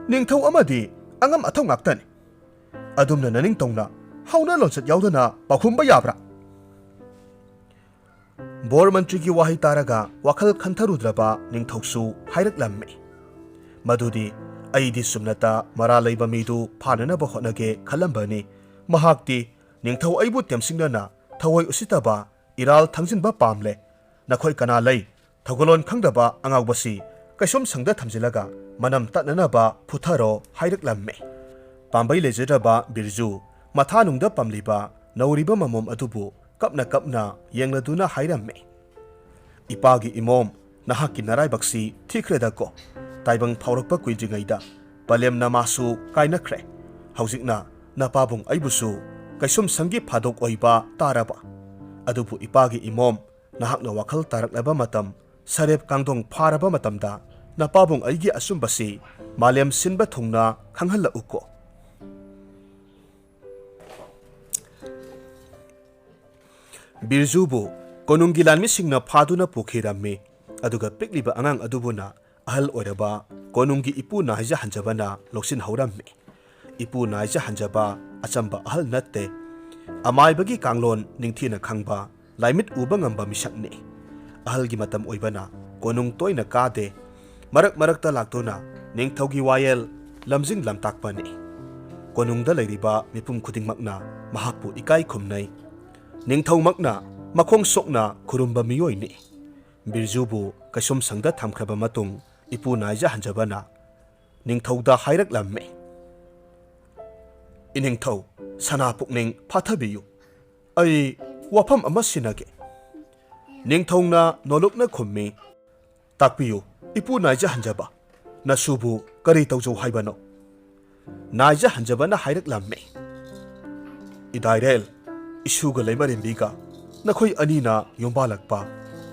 ꯅꯤꯡꯊꯧ ꯑꯃꯗꯤ ꯑꯉꯝ ꯑꯊꯧ ꯉꯥꯛꯇꯅꯤ꯫ ꯑꯗꯨꯝꯅ ꯅꯅꯤꯡ ꯇꯧꯅ ꯍꯧꯅ ꯂꯣꯟꯆꯠ ꯌꯥꯎꯗꯅ ꯄꯥꯎꯈꯨꯝꯕ ꯌꯥꯕ꯭ꯔꯥ?" ꯕꯣꯔ ꯃꯟꯇ꯭ꯔꯤꯒꯤ ꯋꯥꯍꯩ ꯇꯥꯔꯒ ꯋꯥꯈꯜ ꯈꯟꯊꯔꯨꯗ꯭ꯔꯕ ꯅꯤꯡꯊꯧꯁꯨ ꯍꯥꯏꯔꯛꯂꯝꯃꯤ, "ꯃꯗꯨꯗꯤ ꯑꯩꯗꯤ ꯁꯨꯝꯅꯇ ꯃꯔꯥ ꯂꯩꯕ ꯃꯤꯗꯨ ꯐꯥꯅꯅꯕ ꯍꯣꯠꯅꯒꯦ ꯈꯜꯂꯝꯕꯅꯤ꯫ ꯃꯍꯥꯛꯇꯤ ꯅꯤꯡꯊꯧ ꯑꯩꯕꯨ ꯇꯦꯝꯁꯤꯡꯅꯅ ꯊꯑꯣꯏ ꯎꯁꯤꯠꯇꯕ ꯏꯔꯥꯜ ꯊꯥꯡꯖꯤꯟꯕ ꯄꯥꯝꯂꯦ꯫ ꯅꯈꯣꯏ ꯀꯅꯥ ꯂꯩ? ꯊꯧꯒꯜꯂꯣꯟ ꯈꯪꯗꯕ ꯑꯉꯥꯎꯕꯁꯤ ꯀꯩꯁꯨꯝ ꯁꯪꯗ ꯊꯝꯖꯤꯜꯂꯒ ꯃꯅꯝ ꯇꯠꯅꯅꯕ ꯐꯨꯊꯔꯣ ꯍꯥꯏꯔꯛꯂꯝꯃꯤ꯫ ꯄꯥꯝꯕꯩ ꯂꯩꯖꯗ꯭ꯔꯕ ꯕꯤꯔꯖꯨ ꯃꯊꯥꯅꯨꯡꯗ ꯄꯝꯂꯤꯕ ꯅꯧꯔꯤꯕ ꯃꯃꯣꯝ ꯑꯗꯨꯕꯨ ꯀꯞꯅ ꯀꯞꯅ ꯌꯦꯡꯂꯗꯨꯅ ꯍꯥꯏꯔꯝꯃꯤ, "ꯏꯄꯥꯒꯤ ꯏꯃꯣꯝ, ꯅꯍꯥꯛꯀꯤ ꯅꯔꯥꯏꯕꯛꯁꯤ ꯊꯤꯈ꯭ꯔꯦꯗꯀꯣ꯫ ꯇꯥꯏꯕꯪ ꯐꯥꯎꯔꯛꯄ ꯀꯨꯏꯗ꯭ꯔꯤꯉꯩꯗ ꯄꯂꯦꯝꯅ ꯃꯥꯁꯨ ꯀꯥꯏꯅꯈ꯭ꯔꯦ꯫ ꯍꯧꯖꯤꯛꯅ ꯅꯄꯥꯕꯨꯡ ꯑꯩꯕꯨꯁꯨ ꯀꯩꯁꯨꯝ ꯁꯪꯒꯤ ꯐꯥꯗꯣꯛ ꯑꯣꯏꯕ ꯇꯥꯔꯕ꯫ ꯑꯗꯨꯕꯨ ꯏꯄꯥꯒꯤ ꯏꯃꯣꯝ, ꯅꯍꯥꯛꯅ ꯋꯥꯈꯜ ꯇꯥꯔꯛꯂꯕ ꯃꯇꯝ, ꯁꯔꯦꯞ ꯀꯥꯡꯗꯣꯡ ꯐꯥꯔꯕ ꯃꯇꯝꯗ ꯅꯄꯥꯕꯨꯡ ꯑꯩꯒꯤ ꯑꯆꯨꯝꯕꯁꯤ ꯃꯥꯂꯦꯝ ꯁꯤꯟꯕ ꯊꯨꯡꯅ ꯈꯪꯍꯜꯂꯛꯎꯀꯣ꯫" ꯕꯤꯔꯖꯨꯕꯨ ꯀꯣꯅꯨꯡꯒꯤ ꯂꯥꯟꯃꯤꯁꯤꯡꯅ ꯐꯥꯗꯨꯅ ꯄꯨꯈꯤꯔꯝꯃꯤ꯫ ꯑꯗꯨꯒ ꯄꯤꯛꯂꯤꯕ ꯑꯉꯥꯡ ꯑꯗꯨꯕꯨꯅ ꯑꯍꯜ ꯑꯣꯏꯔꯕ ꯀꯣꯅꯨꯡꯒꯤ ꯏꯄꯨ ꯅꯥꯏꯖ ꯍꯟꯖꯕꯅ ꯂꯧꯁꯤꯟꯍꯧꯔꯝꯃꯤ꯫ ꯏꯄꯨ ꯅꯥꯏꯖ ꯍꯟꯖꯕ ꯑꯆꯝꯕ ꯑꯍꯜ ꯅꯠꯇꯦ꯫ ꯑꯃꯥꯏꯕꯒꯤ ꯀꯥꯡꯂꯣꯟ ꯅꯤꯡꯊꯤꯅ ꯈꯪꯕ, ꯂꯥꯏꯃꯤꯠ ꯎꯕ ꯉꯝꯕ ꯃꯤꯁꯛꯅꯤ꯫ ꯑꯍꯜꯒꯤ ꯃꯇꯝ ꯑꯣꯏꯕꯅ ꯀꯣꯅꯨꯡ ꯇꯣꯏꯅ ꯀꯥꯗꯦ꯫ ꯃꯔꯛ ꯃꯔꯛꯇ ꯂꯥꯛꯇꯨꯅ ꯅꯤꯡꯊꯧꯒꯤ ꯋꯥꯌꯦꯜ ꯂꯝꯖꯤꯡ ꯂꯝꯇꯥꯛꯄꯅꯤ꯫ ꯀꯣꯅꯨꯡꯗ ꯂꯩꯔꯤꯕ ꯃꯤꯄꯨꯝ ꯈꯨꯗꯤꯡꯃꯛꯅ ꯃꯍꯥꯛꯄꯨ ꯏꯀꯥꯏ ꯈꯨꯝꯅꯩ꯫ ꯅꯤꯡꯊꯧꯃꯛꯅ ꯃꯈꯣꯡ ꯁꯣꯛꯅ ꯈꯨꯔꯨꯝꯕ ꯃꯤꯑꯣꯏꯅꯤ꯫ ꯕꯤꯔꯖꯨꯕꯨ ꯀꯩꯁꯨꯝ ꯁꯪꯗ ꯊꯝꯈ꯭ꯔꯕ ꯃꯇꯨꯡ ꯏꯄꯨ ꯅꯥꯏꯖ ꯍꯟꯖꯕꯅ ꯅꯤꯡꯊꯧꯗ ꯍꯥꯏꯔꯛꯂꯝꯃꯤ, "ꯏꯅꯤꯡꯊꯧ, ꯁꯅꯥ ꯄꯨꯛꯅꯤꯡ ꯐꯥꯊꯕꯤꯌꯨ꯫ ꯑꯩ ꯋꯥꯐꯝ ꯑꯃ ꯁꯤꯟꯅꯒꯦ꯫" ꯅꯤꯡꯊꯧꯅ ꯅꯣꯂꯨꯛꯅ ꯈꯨꯝꯃꯤ, "ꯇꯥꯛꯄꯤꯌꯨ, ꯏꯄꯨ ꯅꯥꯏꯖ ꯍꯟꯖꯕ, ꯅꯁꯨꯕꯨ ꯀꯔꯤ ꯇꯧꯖꯧ ꯍꯥꯏꯕꯅꯣ?" ꯅꯥꯏꯖ ꯍꯟꯖꯕꯅ ꯍꯥꯏꯔꯛꯂꯝꯃꯤ, "ꯏꯗꯥꯏꯔꯦꯜ, ꯏꯁꯨꯒ ꯂꯩꯃꯔꯦꯝꯕꯤꯒ ꯅꯈꯣꯏ ꯑꯅꯤꯅ ꯌꯨꯝꯕꯥꯜꯂꯛꯄ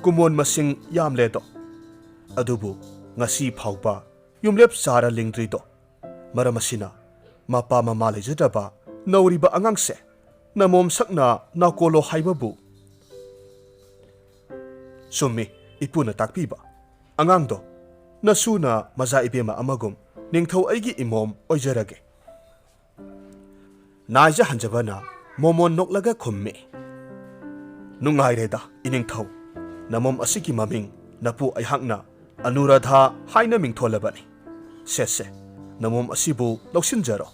ꯀꯨꯃꯣꯟ ꯃꯁꯤꯡ ꯌꯥꯝꯂꯦꯗꯣ꯫ ꯑꯗꯨꯕꯨ ꯉꯁꯤ ꯐꯥꯎꯕ ꯌꯨꯝꯂꯦꯞ ꯆꯥꯔ ꯂꯤꯡꯗ꯭ꯔꯤꯗꯣ꯫ ꯃꯔꯝ ꯑꯁꯤꯅ ꯃꯄꯥ ꯃꯃꯥ ꯂꯩꯖꯗ꯭ꯔꯕ ꯅꯧꯔꯤꯕ ꯑꯉꯥꯡꯁꯦ ꯅꯃꯣꯝ ꯁꯛꯅ ꯅꯥꯀꯣꯜꯂꯣ ꯍꯥꯏꯕꯕꯨ꯫" "ꯆꯨꯝꯃꯤ, ꯏꯄꯨꯅ ꯇꯥꯛꯄꯤꯕ꯫ ꯑꯉꯥꯡꯗꯣ ꯅꯁꯨꯅ ꯃꯖꯥ ꯏꯕꯦꯝꯃ ꯑꯃꯒꯨꯝ ꯅꯤꯡꯊꯧ ꯑꯩꯒꯤ ꯏꯃꯣꯝ ꯑꯣꯏꯖꯔꯒꯦ꯫" ꯅꯥꯏꯖ ꯍꯟꯖꯕꯅ ꯃꯣꯃꯣꯟ ꯅꯣꯛꯂꯒ ꯈꯨꯝꯃꯤ, "ꯅꯨꯡꯉꯥꯏꯔꯦꯗ, ꯏꯅꯤꯡꯊꯧ꯫ ꯅꯃꯣꯝ ꯑꯁꯤꯒꯤ ꯃꯃꯤꯡ ꯅꯄꯨ ꯑꯩꯍꯥꯛꯅ ꯑꯅꯨꯔꯥꯙꯥ ꯍꯥꯏꯅ ꯃꯤꯡꯊꯣꯜꯂꯕꯅꯤ꯫ ꯁꯦ, ꯁꯦ, ꯅꯃꯣꯝ ꯑꯁꯤꯕꯨ ꯂꯧꯁꯤꯟꯖꯔꯣ꯫"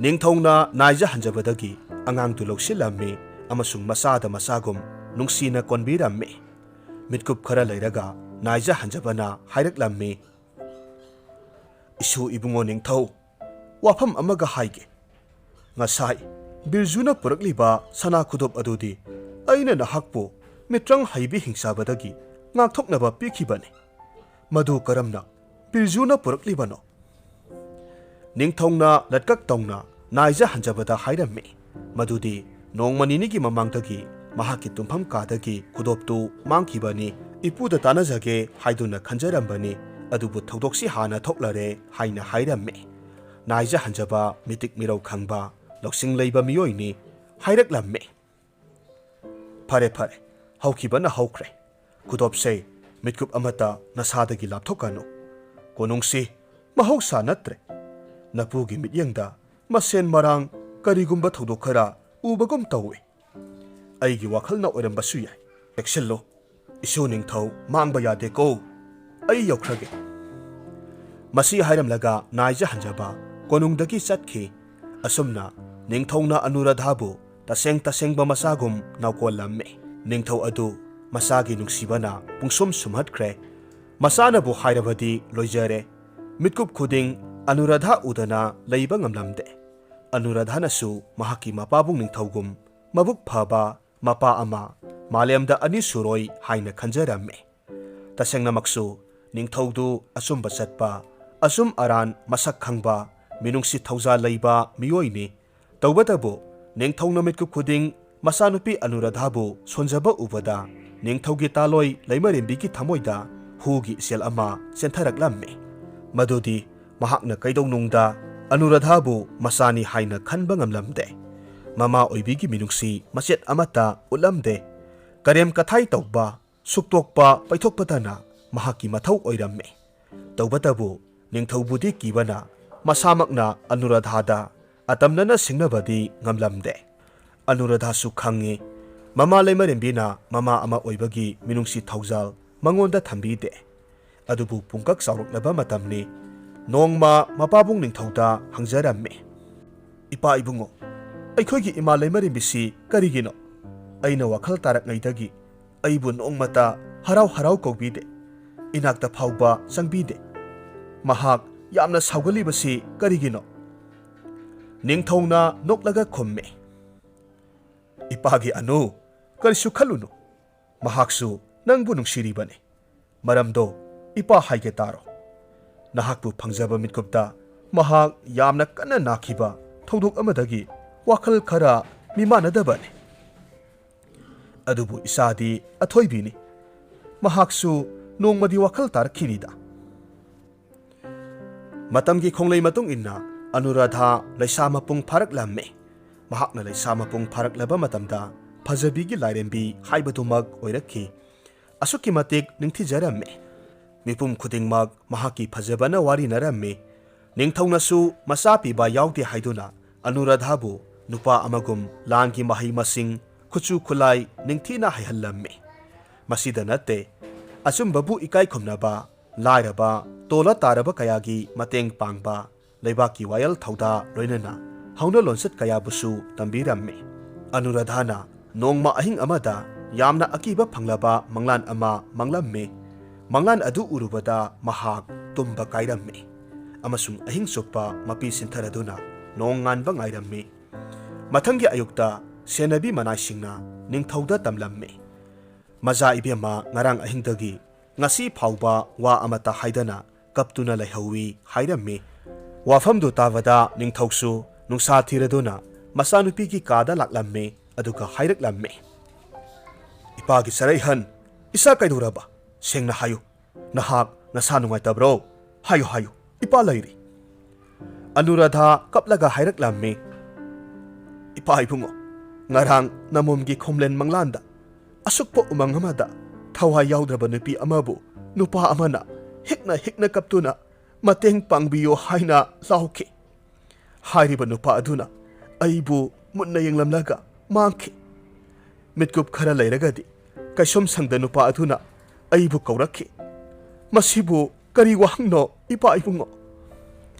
ꯅꯤꯡꯊꯧꯅ ꯅꯥꯏꯖ ꯍꯟꯖꯕꯗꯒꯤ ꯑꯉꯥꯡꯗꯨ ꯂꯧꯁꯤꯜꯂꯝꯃꯤ ꯑꯃꯁꯨꯡ ꯃꯆꯥꯗ ꯃꯆꯥꯒꯨꯝ ꯅꯨꯡꯁꯤꯅ ꯀꯣꯟꯕꯤꯔꯝꯃꯤ꯫ ꯃꯤꯠꯀꯨꯞ ꯈꯔ ꯂꯩꯔꯒ ꯅꯥꯏꯖ ꯍꯟꯖꯕꯅ ꯍꯥꯏꯔꯛꯂꯝꯃꯤ, "ꯏꯁꯨ ꯏꯕꯨꯡꯉꯣ ꯅꯤꯡꯊꯧ, ꯋꯥꯐꯝ ꯑꯃꯒ ꯍꯥꯏꯒꯦ꯫ ꯉꯁꯥꯏ ꯕꯤꯔꯖꯨꯅ ꯄꯨꯔꯛꯂꯤꯕ ꯁꯅꯥ ꯈꯨꯗꯣꯞ ꯑꯗꯨꯗꯤ ꯑꯩꯅ ꯅꯍꯥꯛꯄꯨ ꯃꯤꯇ꯭ꯔꯪ ꯍꯩꯕꯤ ꯍꯤꯡꯆꯥꯕꯗꯒꯤ ꯉꯥꯛꯊꯣꯛꯅꯕ ꯄꯤꯈꯤꯕꯅꯤ꯫ ꯃꯗꯨ ꯀꯔꯝꯅ ꯕꯤꯔꯖꯨꯅ ꯄꯨꯔꯛꯂꯤꯕꯅꯣ?" ꯅꯤꯡꯊꯧꯅ ꯂꯠꯀꯛ ꯇꯧꯅ ꯅꯥꯏꯖ ꯍꯟꯖꯕꯗ ꯍꯥꯏꯔꯝꯃꯤ ꯃꯗꯨꯗꯤ ꯅꯣꯡꯃ ꯅꯤꯅꯤꯒꯤ ꯃꯃꯥꯡꯗꯒꯤ ꯃꯍꯥꯛꯀꯤ ꯇꯨꯝꯐꯝ ꯀꯥꯗꯒꯤ ꯈꯨꯗꯣꯞꯇꯨ ꯃꯥꯡꯈꯤꯕꯅꯤ꯫ ꯏꯄꯨꯗ ꯇꯥꯟꯅꯖꯒꯦ ꯍꯥꯏꯗꯨꯅ ꯈꯟꯖꯔꯝꯕꯅꯤ, ꯑꯗꯨꯕꯨ ꯊꯧꯗꯣꯛꯁꯤ ꯍꯥꯟꯅ ꯊꯣꯛꯂꯔꯦ ꯍꯥꯏꯅ ꯍꯥꯏꯔꯝꯃꯤ꯫ ꯅꯥꯏꯖ ꯍꯟꯖꯕ ꯃꯤꯇꯤꯛ ꯃꯤꯔꯧ ꯈꯪꯕ, ꯂꯧꯁꯤꯡ ꯂꯩꯕ ꯃꯤꯑꯣꯏꯅꯤ꯫ ꯍꯥꯏꯔꯛꯂꯝꯃꯤ, "ꯐꯔꯦ, ꯐꯔꯦ, ꯍꯧꯈꯤꯕꯅ ꯍꯧꯈ꯭ꯔꯦ꯫ ꯈꯨꯗꯣꯞꯁꯦ ꯃꯤꯠꯀꯨꯞ ꯑꯃꯠꯇ ꯅꯁꯥꯗꯒꯤ ꯂꯥꯞꯊꯣꯛꯀꯅꯨ꯫ ꯀꯣꯅꯨꯡꯁꯤ ꯃꯍꯧꯁꯥ ꯅꯠꯇ꯭ꯔꯦ꯫ ꯅꯄꯨꯒꯤ ꯃꯤꯠꯌꯦꯡꯗ ꯃꯁꯦꯟ ꯃꯔꯥꯡ ꯀꯔꯤꯒꯨꯝꯕ ꯊꯧꯗꯣꯛ ꯈꯔ ꯎꯕꯒꯨꯝ ꯇꯧꯏ꯫ ꯑꯩꯒꯤ ꯋꯥꯈꯜꯅ ꯑꯣꯏꯔꯝꯕꯁꯨ ꯌꯥꯏ꯫ ꯆꯦꯛꯁꯤꯜꯂꯨ, ꯏꯁꯨ ꯅꯤꯡꯊꯧ ꯃꯥꯡꯕ ꯌꯥꯗꯦꯀꯣ꯫ ꯑꯩ ꯌꯧꯈ꯭ꯔꯒꯦ꯫" ꯃꯁꯤ ꯍꯥꯏꯔꯝꯂꯒ ꯅꯥꯏꯖ ꯍꯟꯖꯕ ꯀꯣꯅꯨꯡꯗꯒꯤ ꯆꯠꯈꯤ꯫ ꯑꯁꯨꯝꯅ ꯅꯤꯡꯊꯧꯅ ꯑꯅꯨꯔꯥꯙꯥꯕꯨ ꯇꯁꯦꯡ ꯇꯁꯦꯡꯕ ꯃꯆꯥꯒꯨꯝ ꯅꯥꯎꯀꯣꯜꯂꯝꯃꯤ꯫ ꯅꯤꯡꯊꯧ ꯑꯗꯨ ꯃꯆꯥꯒꯤ ꯅꯨꯡꯁꯤꯕꯅ ꯄꯨꯡꯁꯨꯝ ꯁꯨꯝꯍꯠꯈ꯭ꯔꯦ꯫ ꯃꯆꯥꯅꯕꯨ ꯍꯥꯏꯔꯕꯗꯤ ꯂꯣꯏꯖꯔꯦ꯫ ꯃꯤꯠꯀꯨꯞ ꯈꯨꯗꯤꯡ ꯑꯅꯨꯔꯥꯙꯥ ꯎꯗꯅ ꯂꯩꯕ ꯉꯝꯂꯝꯗꯦ꯫ ꯑꯅꯨꯔꯥꯙꯥꯅꯁꯨ ꯃꯍꯥꯛꯀꯤ ꯃꯄꯥꯕꯨꯡ ꯅꯤꯡꯊꯧꯒꯨꯝ ꯃꯕꯨꯛ ꯐꯕ ꯃꯄꯥ ꯑꯃ ꯃꯥꯂꯦꯝꯗ ꯑꯅꯤ ꯁꯨꯔꯣꯏ ꯍꯥꯏꯅ ꯈꯟꯖꯔꯝꯃꯤ꯫ ꯇꯁꯦꯡꯅꯃꯛꯁꯨ ꯅꯤꯡꯊꯧꯗꯨ ꯑꯆꯨꯝꯕ ꯆꯠꯄ, ꯑꯆꯨꯝ ꯑꯔꯥꯟ ꯃꯁꯛ ꯈꯪꯕ, ꯃꯤꯅꯨꯡꯁꯤ ꯊꯧꯖꯥꯜ ꯂꯩꯕ ꯃꯤꯑꯣꯏꯅꯤ꯫ ꯇꯧꯕꯇꯕꯨ ꯅꯤꯡꯊꯧꯅ ꯃꯤꯠꯀꯨꯞ ꯈꯨꯗꯤꯡ ꯃꯆꯥꯅꯨꯄꯤ ꯑꯅꯨꯔꯥꯙꯥꯕꯨ ꯁꯣꯟꯖꯕ ꯎꯕꯗ ꯅꯤꯡꯊꯧꯒꯤ ꯇꯥꯂꯣꯏ ꯂꯩꯃꯔꯦꯝꯕꯤꯒꯤ ꯊꯃꯣꯏꯗ ꯍꯨꯒꯤ ꯏꯆꯦꯜ ꯑꯃ ꯆꯦꯟꯊꯔꯛꯂꯝꯃꯤ꯫ ꯃꯗꯨꯗꯤ ꯃꯍꯥꯛꯅ ꯀꯩꯗꯧꯅꯨꯡꯗ ꯑꯅꯨꯔꯥꯙꯥꯕꯨ ꯃꯆꯥꯅꯤ ꯍꯥꯏꯅ ꯈꯟꯕ ꯉꯝꯂꯝꯗꯦ꯫ ꯃꯃꯥ ꯑꯣꯏꯕꯤꯒꯤ ꯃꯤꯅꯨꯡꯁꯤ ꯃꯆꯦꯠ ꯑꯃꯠꯇ ꯎꯠꯂꯝꯗꯦ꯫ ꯀꯔꯦꯝ ꯀꯊꯥꯏ ꯇꯧꯕ, ꯁꯨꯛꯇꯣꯛꯄ ꯄꯩꯊꯣꯛꯄꯇꯅ ꯃꯍꯥꯛꯀꯤ ꯃꯊꯧ ꯑꯣꯏꯔꯝꯃꯤ꯫ ꯇꯧꯕꯇꯕꯨ ꯅꯤꯡꯊꯧꯕꯨꯗꯤ ꯀꯤꯕꯅ ꯃꯁꯥꯃꯛꯅ ꯑꯅꯨꯔꯥꯙꯥꯗ ꯑꯇꯝꯅꯅ ꯁꯤꯡꯅꯕꯗꯤ ꯉꯝꯂꯝꯗꯦ꯫ ꯑꯅꯨꯔꯥꯙꯥꯁꯨ ꯈꯪꯉꯤ, ꯃꯃꯥ ꯂꯩꯃꯔꯦꯝꯕꯤꯅ ꯃꯃꯥ ꯑꯃ ꯑꯣꯏꯕꯒꯤ ꯃꯤꯅꯨꯡꯁꯤ ꯊꯧꯖꯥꯜ ꯃꯉꯣꯟꯗ ꯊꯝꯕꯤꯗꯦ꯫ ꯑꯗꯨꯕꯨ ꯄꯨꯡꯀꯛ ꯆꯥꯎꯔꯛꯂꯕ ꯃꯇꯝꯅꯤ꯫ ꯅꯣꯡꯃ ꯃꯄꯥꯕꯨꯡ ꯅꯤꯡꯊꯧꯗ ꯍꯪꯖꯔꯝꯃꯤ, "ꯏꯄꯥ ꯏꯕꯨꯡꯉꯣ, ꯑꯩꯈꯣꯏꯒꯤ ꯏꯃꯥ ꯂꯩꯃꯔꯦꯝꯕꯤꯁꯤ ꯀꯔꯤꯒꯤꯅꯣ ꯑꯩꯅ ꯋꯥꯈꯜ ꯇꯥꯔꯛꯉꯩꯗꯒꯤ ꯑꯩꯕꯨ ꯅꯣꯡꯃꯇ ꯍꯔꯥꯎ ꯍꯔꯥꯎ ꯀꯧꯕꯤꯗꯦ꯫ ꯏꯅꯥꯛꯇ ꯐꯥꯎꯕ ꯆꯪꯕꯤꯗꯦ꯫ ꯃꯍꯥꯛ ꯌꯥꯝꯅ ꯁꯥꯎꯒꯜꯂꯤꯕꯁꯤ ꯀꯔꯤꯒꯤꯅꯣ?" ꯅꯤꯡꯊꯧꯅ ꯅꯣꯛꯂꯒ ꯈꯨꯝꯃꯤ, "ꯏꯄꯥꯒꯤ ꯑꯅꯨ, ꯀꯔꯤꯁꯨ ꯈꯜꯂꯨꯅꯨ꯫ ꯃꯍꯥꯛꯁꯨ ꯅꯪꯕꯨ ꯅꯨꯡꯁꯤꯔꯤꯕꯅꯤ꯫ ꯃꯔꯝꯗꯣ ꯏꯄꯥ ꯍꯥꯏꯒꯦ ꯇꯥꯔꯣ꯫ ꯅꯍꯥꯛꯄꯨ ꯐꯪꯖꯕ ꯃꯤꯠꯀꯨꯞꯇ ꯃꯍꯥꯛ ꯌꯥꯝꯅ ꯀꯟꯅ ꯅꯥꯈꯤꯕ ꯊꯧꯗꯣꯛ ꯑꯃꯗꯒꯤ ꯋꯥꯈꯜ ꯈꯔ ꯃꯤꯃꯥꯟꯅꯗꯕꯅꯤ꯫ ꯑꯗꯨꯕꯨ ꯏꯆꯥꯗꯤ ꯑꯊꯣꯏꯕꯤꯅꯤ꯫ ꯃꯍꯥꯛꯁꯨ ꯅꯣꯡꯃꯗꯤ ꯋꯥꯈꯜ ꯇꯥꯔꯛꯈꯤꯅꯤꯗ꯫" ꯃꯇꯝꯒꯤ ꯈꯣꯡꯂꯩ ꯃꯇꯨꯡ ꯏꯟꯅ ꯑꯅꯨꯔꯥꯙꯥ ꯂꯩꯁꯥ ꯃꯄꯨꯡ ꯐꯥꯔꯛꯂꯝꯃꯤ꯫ ꯃꯍꯥꯛꯅ ꯂꯩꯁꯥ ꯃꯄꯨꯡ ꯐꯥꯔꯛꯂꯕ ꯃꯇꯝꯗ ꯐꯖꯕꯤꯒꯤ ꯂꯥꯏꯔꯦꯝꯕꯤ ꯍꯥꯏꯕꯗꯨꯃꯛ ꯑꯣꯏꯔꯛꯈꯤ꯫ ꯑꯁꯨꯛꯀꯤ ꯃꯇꯤꯛ ꯅꯤꯡꯊꯤꯖꯔꯝꯃꯤ꯫ ꯃꯤꯄꯨꯝ ꯈꯨꯗꯤꯡꯃꯛ ꯃꯍꯥꯛꯀꯤ ꯐꯖꯕꯅ ꯋꯥꯔꯤꯅꯔꯝꯃꯤ꯫ ꯅꯤꯡꯊꯧꯅꯁꯨ ꯃꯆꯥ ꯄꯤꯕ ꯌꯥꯎꯗꯦ ꯍꯥꯏꯗꯨꯅ ꯑꯅꯨꯔꯥꯙꯥꯕꯨ ꯅꯨꯄꯥ ꯑꯃꯒꯨꯝ ꯂꯥꯟꯒꯤ ꯃꯍꯩ ꯃꯁꯤꯡ, ꯈꯨꯠꯁꯨ ꯈꯨꯠꯂꯥꯏ ꯅꯤꯡꯊꯤꯅ ꯍꯩꯍꯜꯂꯝꯃꯤ꯫ ꯃꯁꯤꯗ ꯅꯠꯇꯦ, ꯑꯆꯨꯝꯕꯕꯨ ꯏꯀꯥꯏ ꯈꯨꯝꯅꯕ, ꯂꯥꯏꯔꯕ, ꯇꯣꯜꯂ ꯇꯥꯔꯕ ꯀꯌꯥꯒꯤ ꯃꯇꯦꯡ ꯄꯥꯡꯕ, ꯂꯩꯕꯥꯛꯀꯤ ꯋꯥꯌꯦꯜ ꯊꯧꯗꯥ ꯂꯣꯏꯅꯅ ꯍꯧꯅ ꯂꯣꯟꯆꯠ ꯀꯌꯥꯕꯨꯁꯨ ꯇꯝꯕꯤꯔꯝꯃꯤ꯫ ꯑꯅꯨꯔꯥꯙꯥꯅ ꯅꯣꯡꯃ ꯑꯍꯤꯡ ꯑꯃꯗ ꯌꯥꯝꯅ ꯑꯀꯤꯕ ꯐꯪꯂꯕ ꯃꯪꯂꯥꯟ ꯑꯃ ꯃꯪꯂꯝꯃꯤ꯫ ꯃꯪꯂꯥꯟ ꯑꯗꯨ ꯎꯔꯨꯕꯗ ꯃꯍꯥꯛ ꯇꯨꯝꯕ ꯀꯥꯏꯔꯝꯃꯤ ꯑꯃꯁꯨꯡ ꯑꯍꯤꯡ ꯆꯨꯞꯄ ꯃꯄꯤ ꯁꯤꯟꯊꯔꯗꯨꯅ ꯅꯣꯡ ꯉꯥꯟꯕ ꯉꯥꯏꯔꯝꯃꯤ꯫ ꯃꯊꯪꯒꯤ ꯑꯌꯨꯛꯇ ꯁꯦꯟꯅꯕꯤ ꯃꯅꯥꯏꯁꯤꯡꯅ ꯅꯤꯡꯊꯧꯗ ꯇꯝꯂꯝꯃꯤ, "ꯃꯆꯥ ꯏꯕꯦꯝꯃ ꯉꯔꯥꯡ ꯑꯍꯤꯡꯗꯒꯤ ꯉꯁꯤ ꯐꯥꯎꯕ ꯋꯥ ꯑꯃꯠꯇ ꯍꯥꯏꯗꯅ ꯀꯞꯇꯨꯅ ꯂꯩꯍꯧꯏ" ꯍꯥꯏꯔꯝꯃꯤ꯫ ꯋꯥꯐꯝꯗꯨ ꯇꯥꯕꯗ ꯅꯤꯡꯊꯧꯁꯨ ꯅꯨꯡꯁꯥ ꯊꯤꯔꯗꯨꯅ ꯃꯆꯥꯅꯨꯄꯤꯒꯤ ꯀꯥꯗ ꯂꯥꯛꯂꯝꯃꯤ, ꯑꯗꯨꯒ ꯍꯥꯏꯔꯛꯂꯝꯃꯤ, "ꯏꯄꯥꯒꯤ ꯆꯔꯩꯍꯟ, ꯏꯆꯥ ꯀꯩꯗꯧꯔꯕ? ꯁꯦꯡꯅ ꯍꯥꯏꯌꯨ꯫ ꯅꯍꯥꯛ ꯅꯁꯥ ꯅꯨꯡꯉꯥꯏꯇꯕ꯭ꯔꯣ? ꯍꯥꯏꯌꯨ, ꯍꯥꯏꯌꯨ, ꯏꯄꯥ ꯂꯩꯔꯤ꯫" ꯑꯅꯨꯔꯥꯙꯥ ꯀꯞꯂꯒ ꯍꯥꯏꯔꯛꯂꯝꯃꯤ, "ꯏꯄꯥ ꯏꯕꯨꯡꯉꯣ, ꯉꯔꯥꯡ ꯅꯃꯣꯝꯒꯤ ꯈꯣꯝꯂꯦꯟ ꯃꯪꯂꯥꯟꯗ ꯑꯁꯨꯛꯄ ꯎꯃꯪ ꯑꯃꯗ ꯊꯋꯥꯏ ꯌꯥꯎꯗ꯭ꯔꯕ ꯅꯨꯄꯤ ꯑꯃꯕꯨ ꯅꯨꯄꯥ ꯑꯃꯅ ꯍꯤꯛꯅ ꯍꯤꯛꯅ ꯀꯞꯇꯨꯅ ꯃꯇꯦꯡ ꯄꯥꯡꯕꯤꯌꯨ ꯍꯥꯏꯅ ꯂꯥꯎꯈꯤ꯫ ꯍꯥꯏꯔꯤꯕ ꯅꯨꯄꯥ ꯑꯗꯨꯅ ꯑꯩꯕꯨ ꯃꯨꯟꯅ ꯌꯦꯡꯂꯝꯂꯒ ꯃꯥꯡꯈꯤ꯫ ꯃꯤꯠꯀꯨꯞ ꯈꯔ ꯂꯩꯔꯒꯗꯤ ꯀꯩꯁꯨꯝ ꯁꯪꯗ ꯅꯨꯄꯥ ꯑꯗꯨꯅ ꯑꯩꯕꯨ ꯀꯧꯔꯛꯈꯤ꯫ ꯃꯁꯤꯕꯨ ꯀꯔꯤ ꯋꯥꯍꯪꯅꯣ, ꯏꯄꯥ ꯏꯕꯨꯡꯉꯣ?"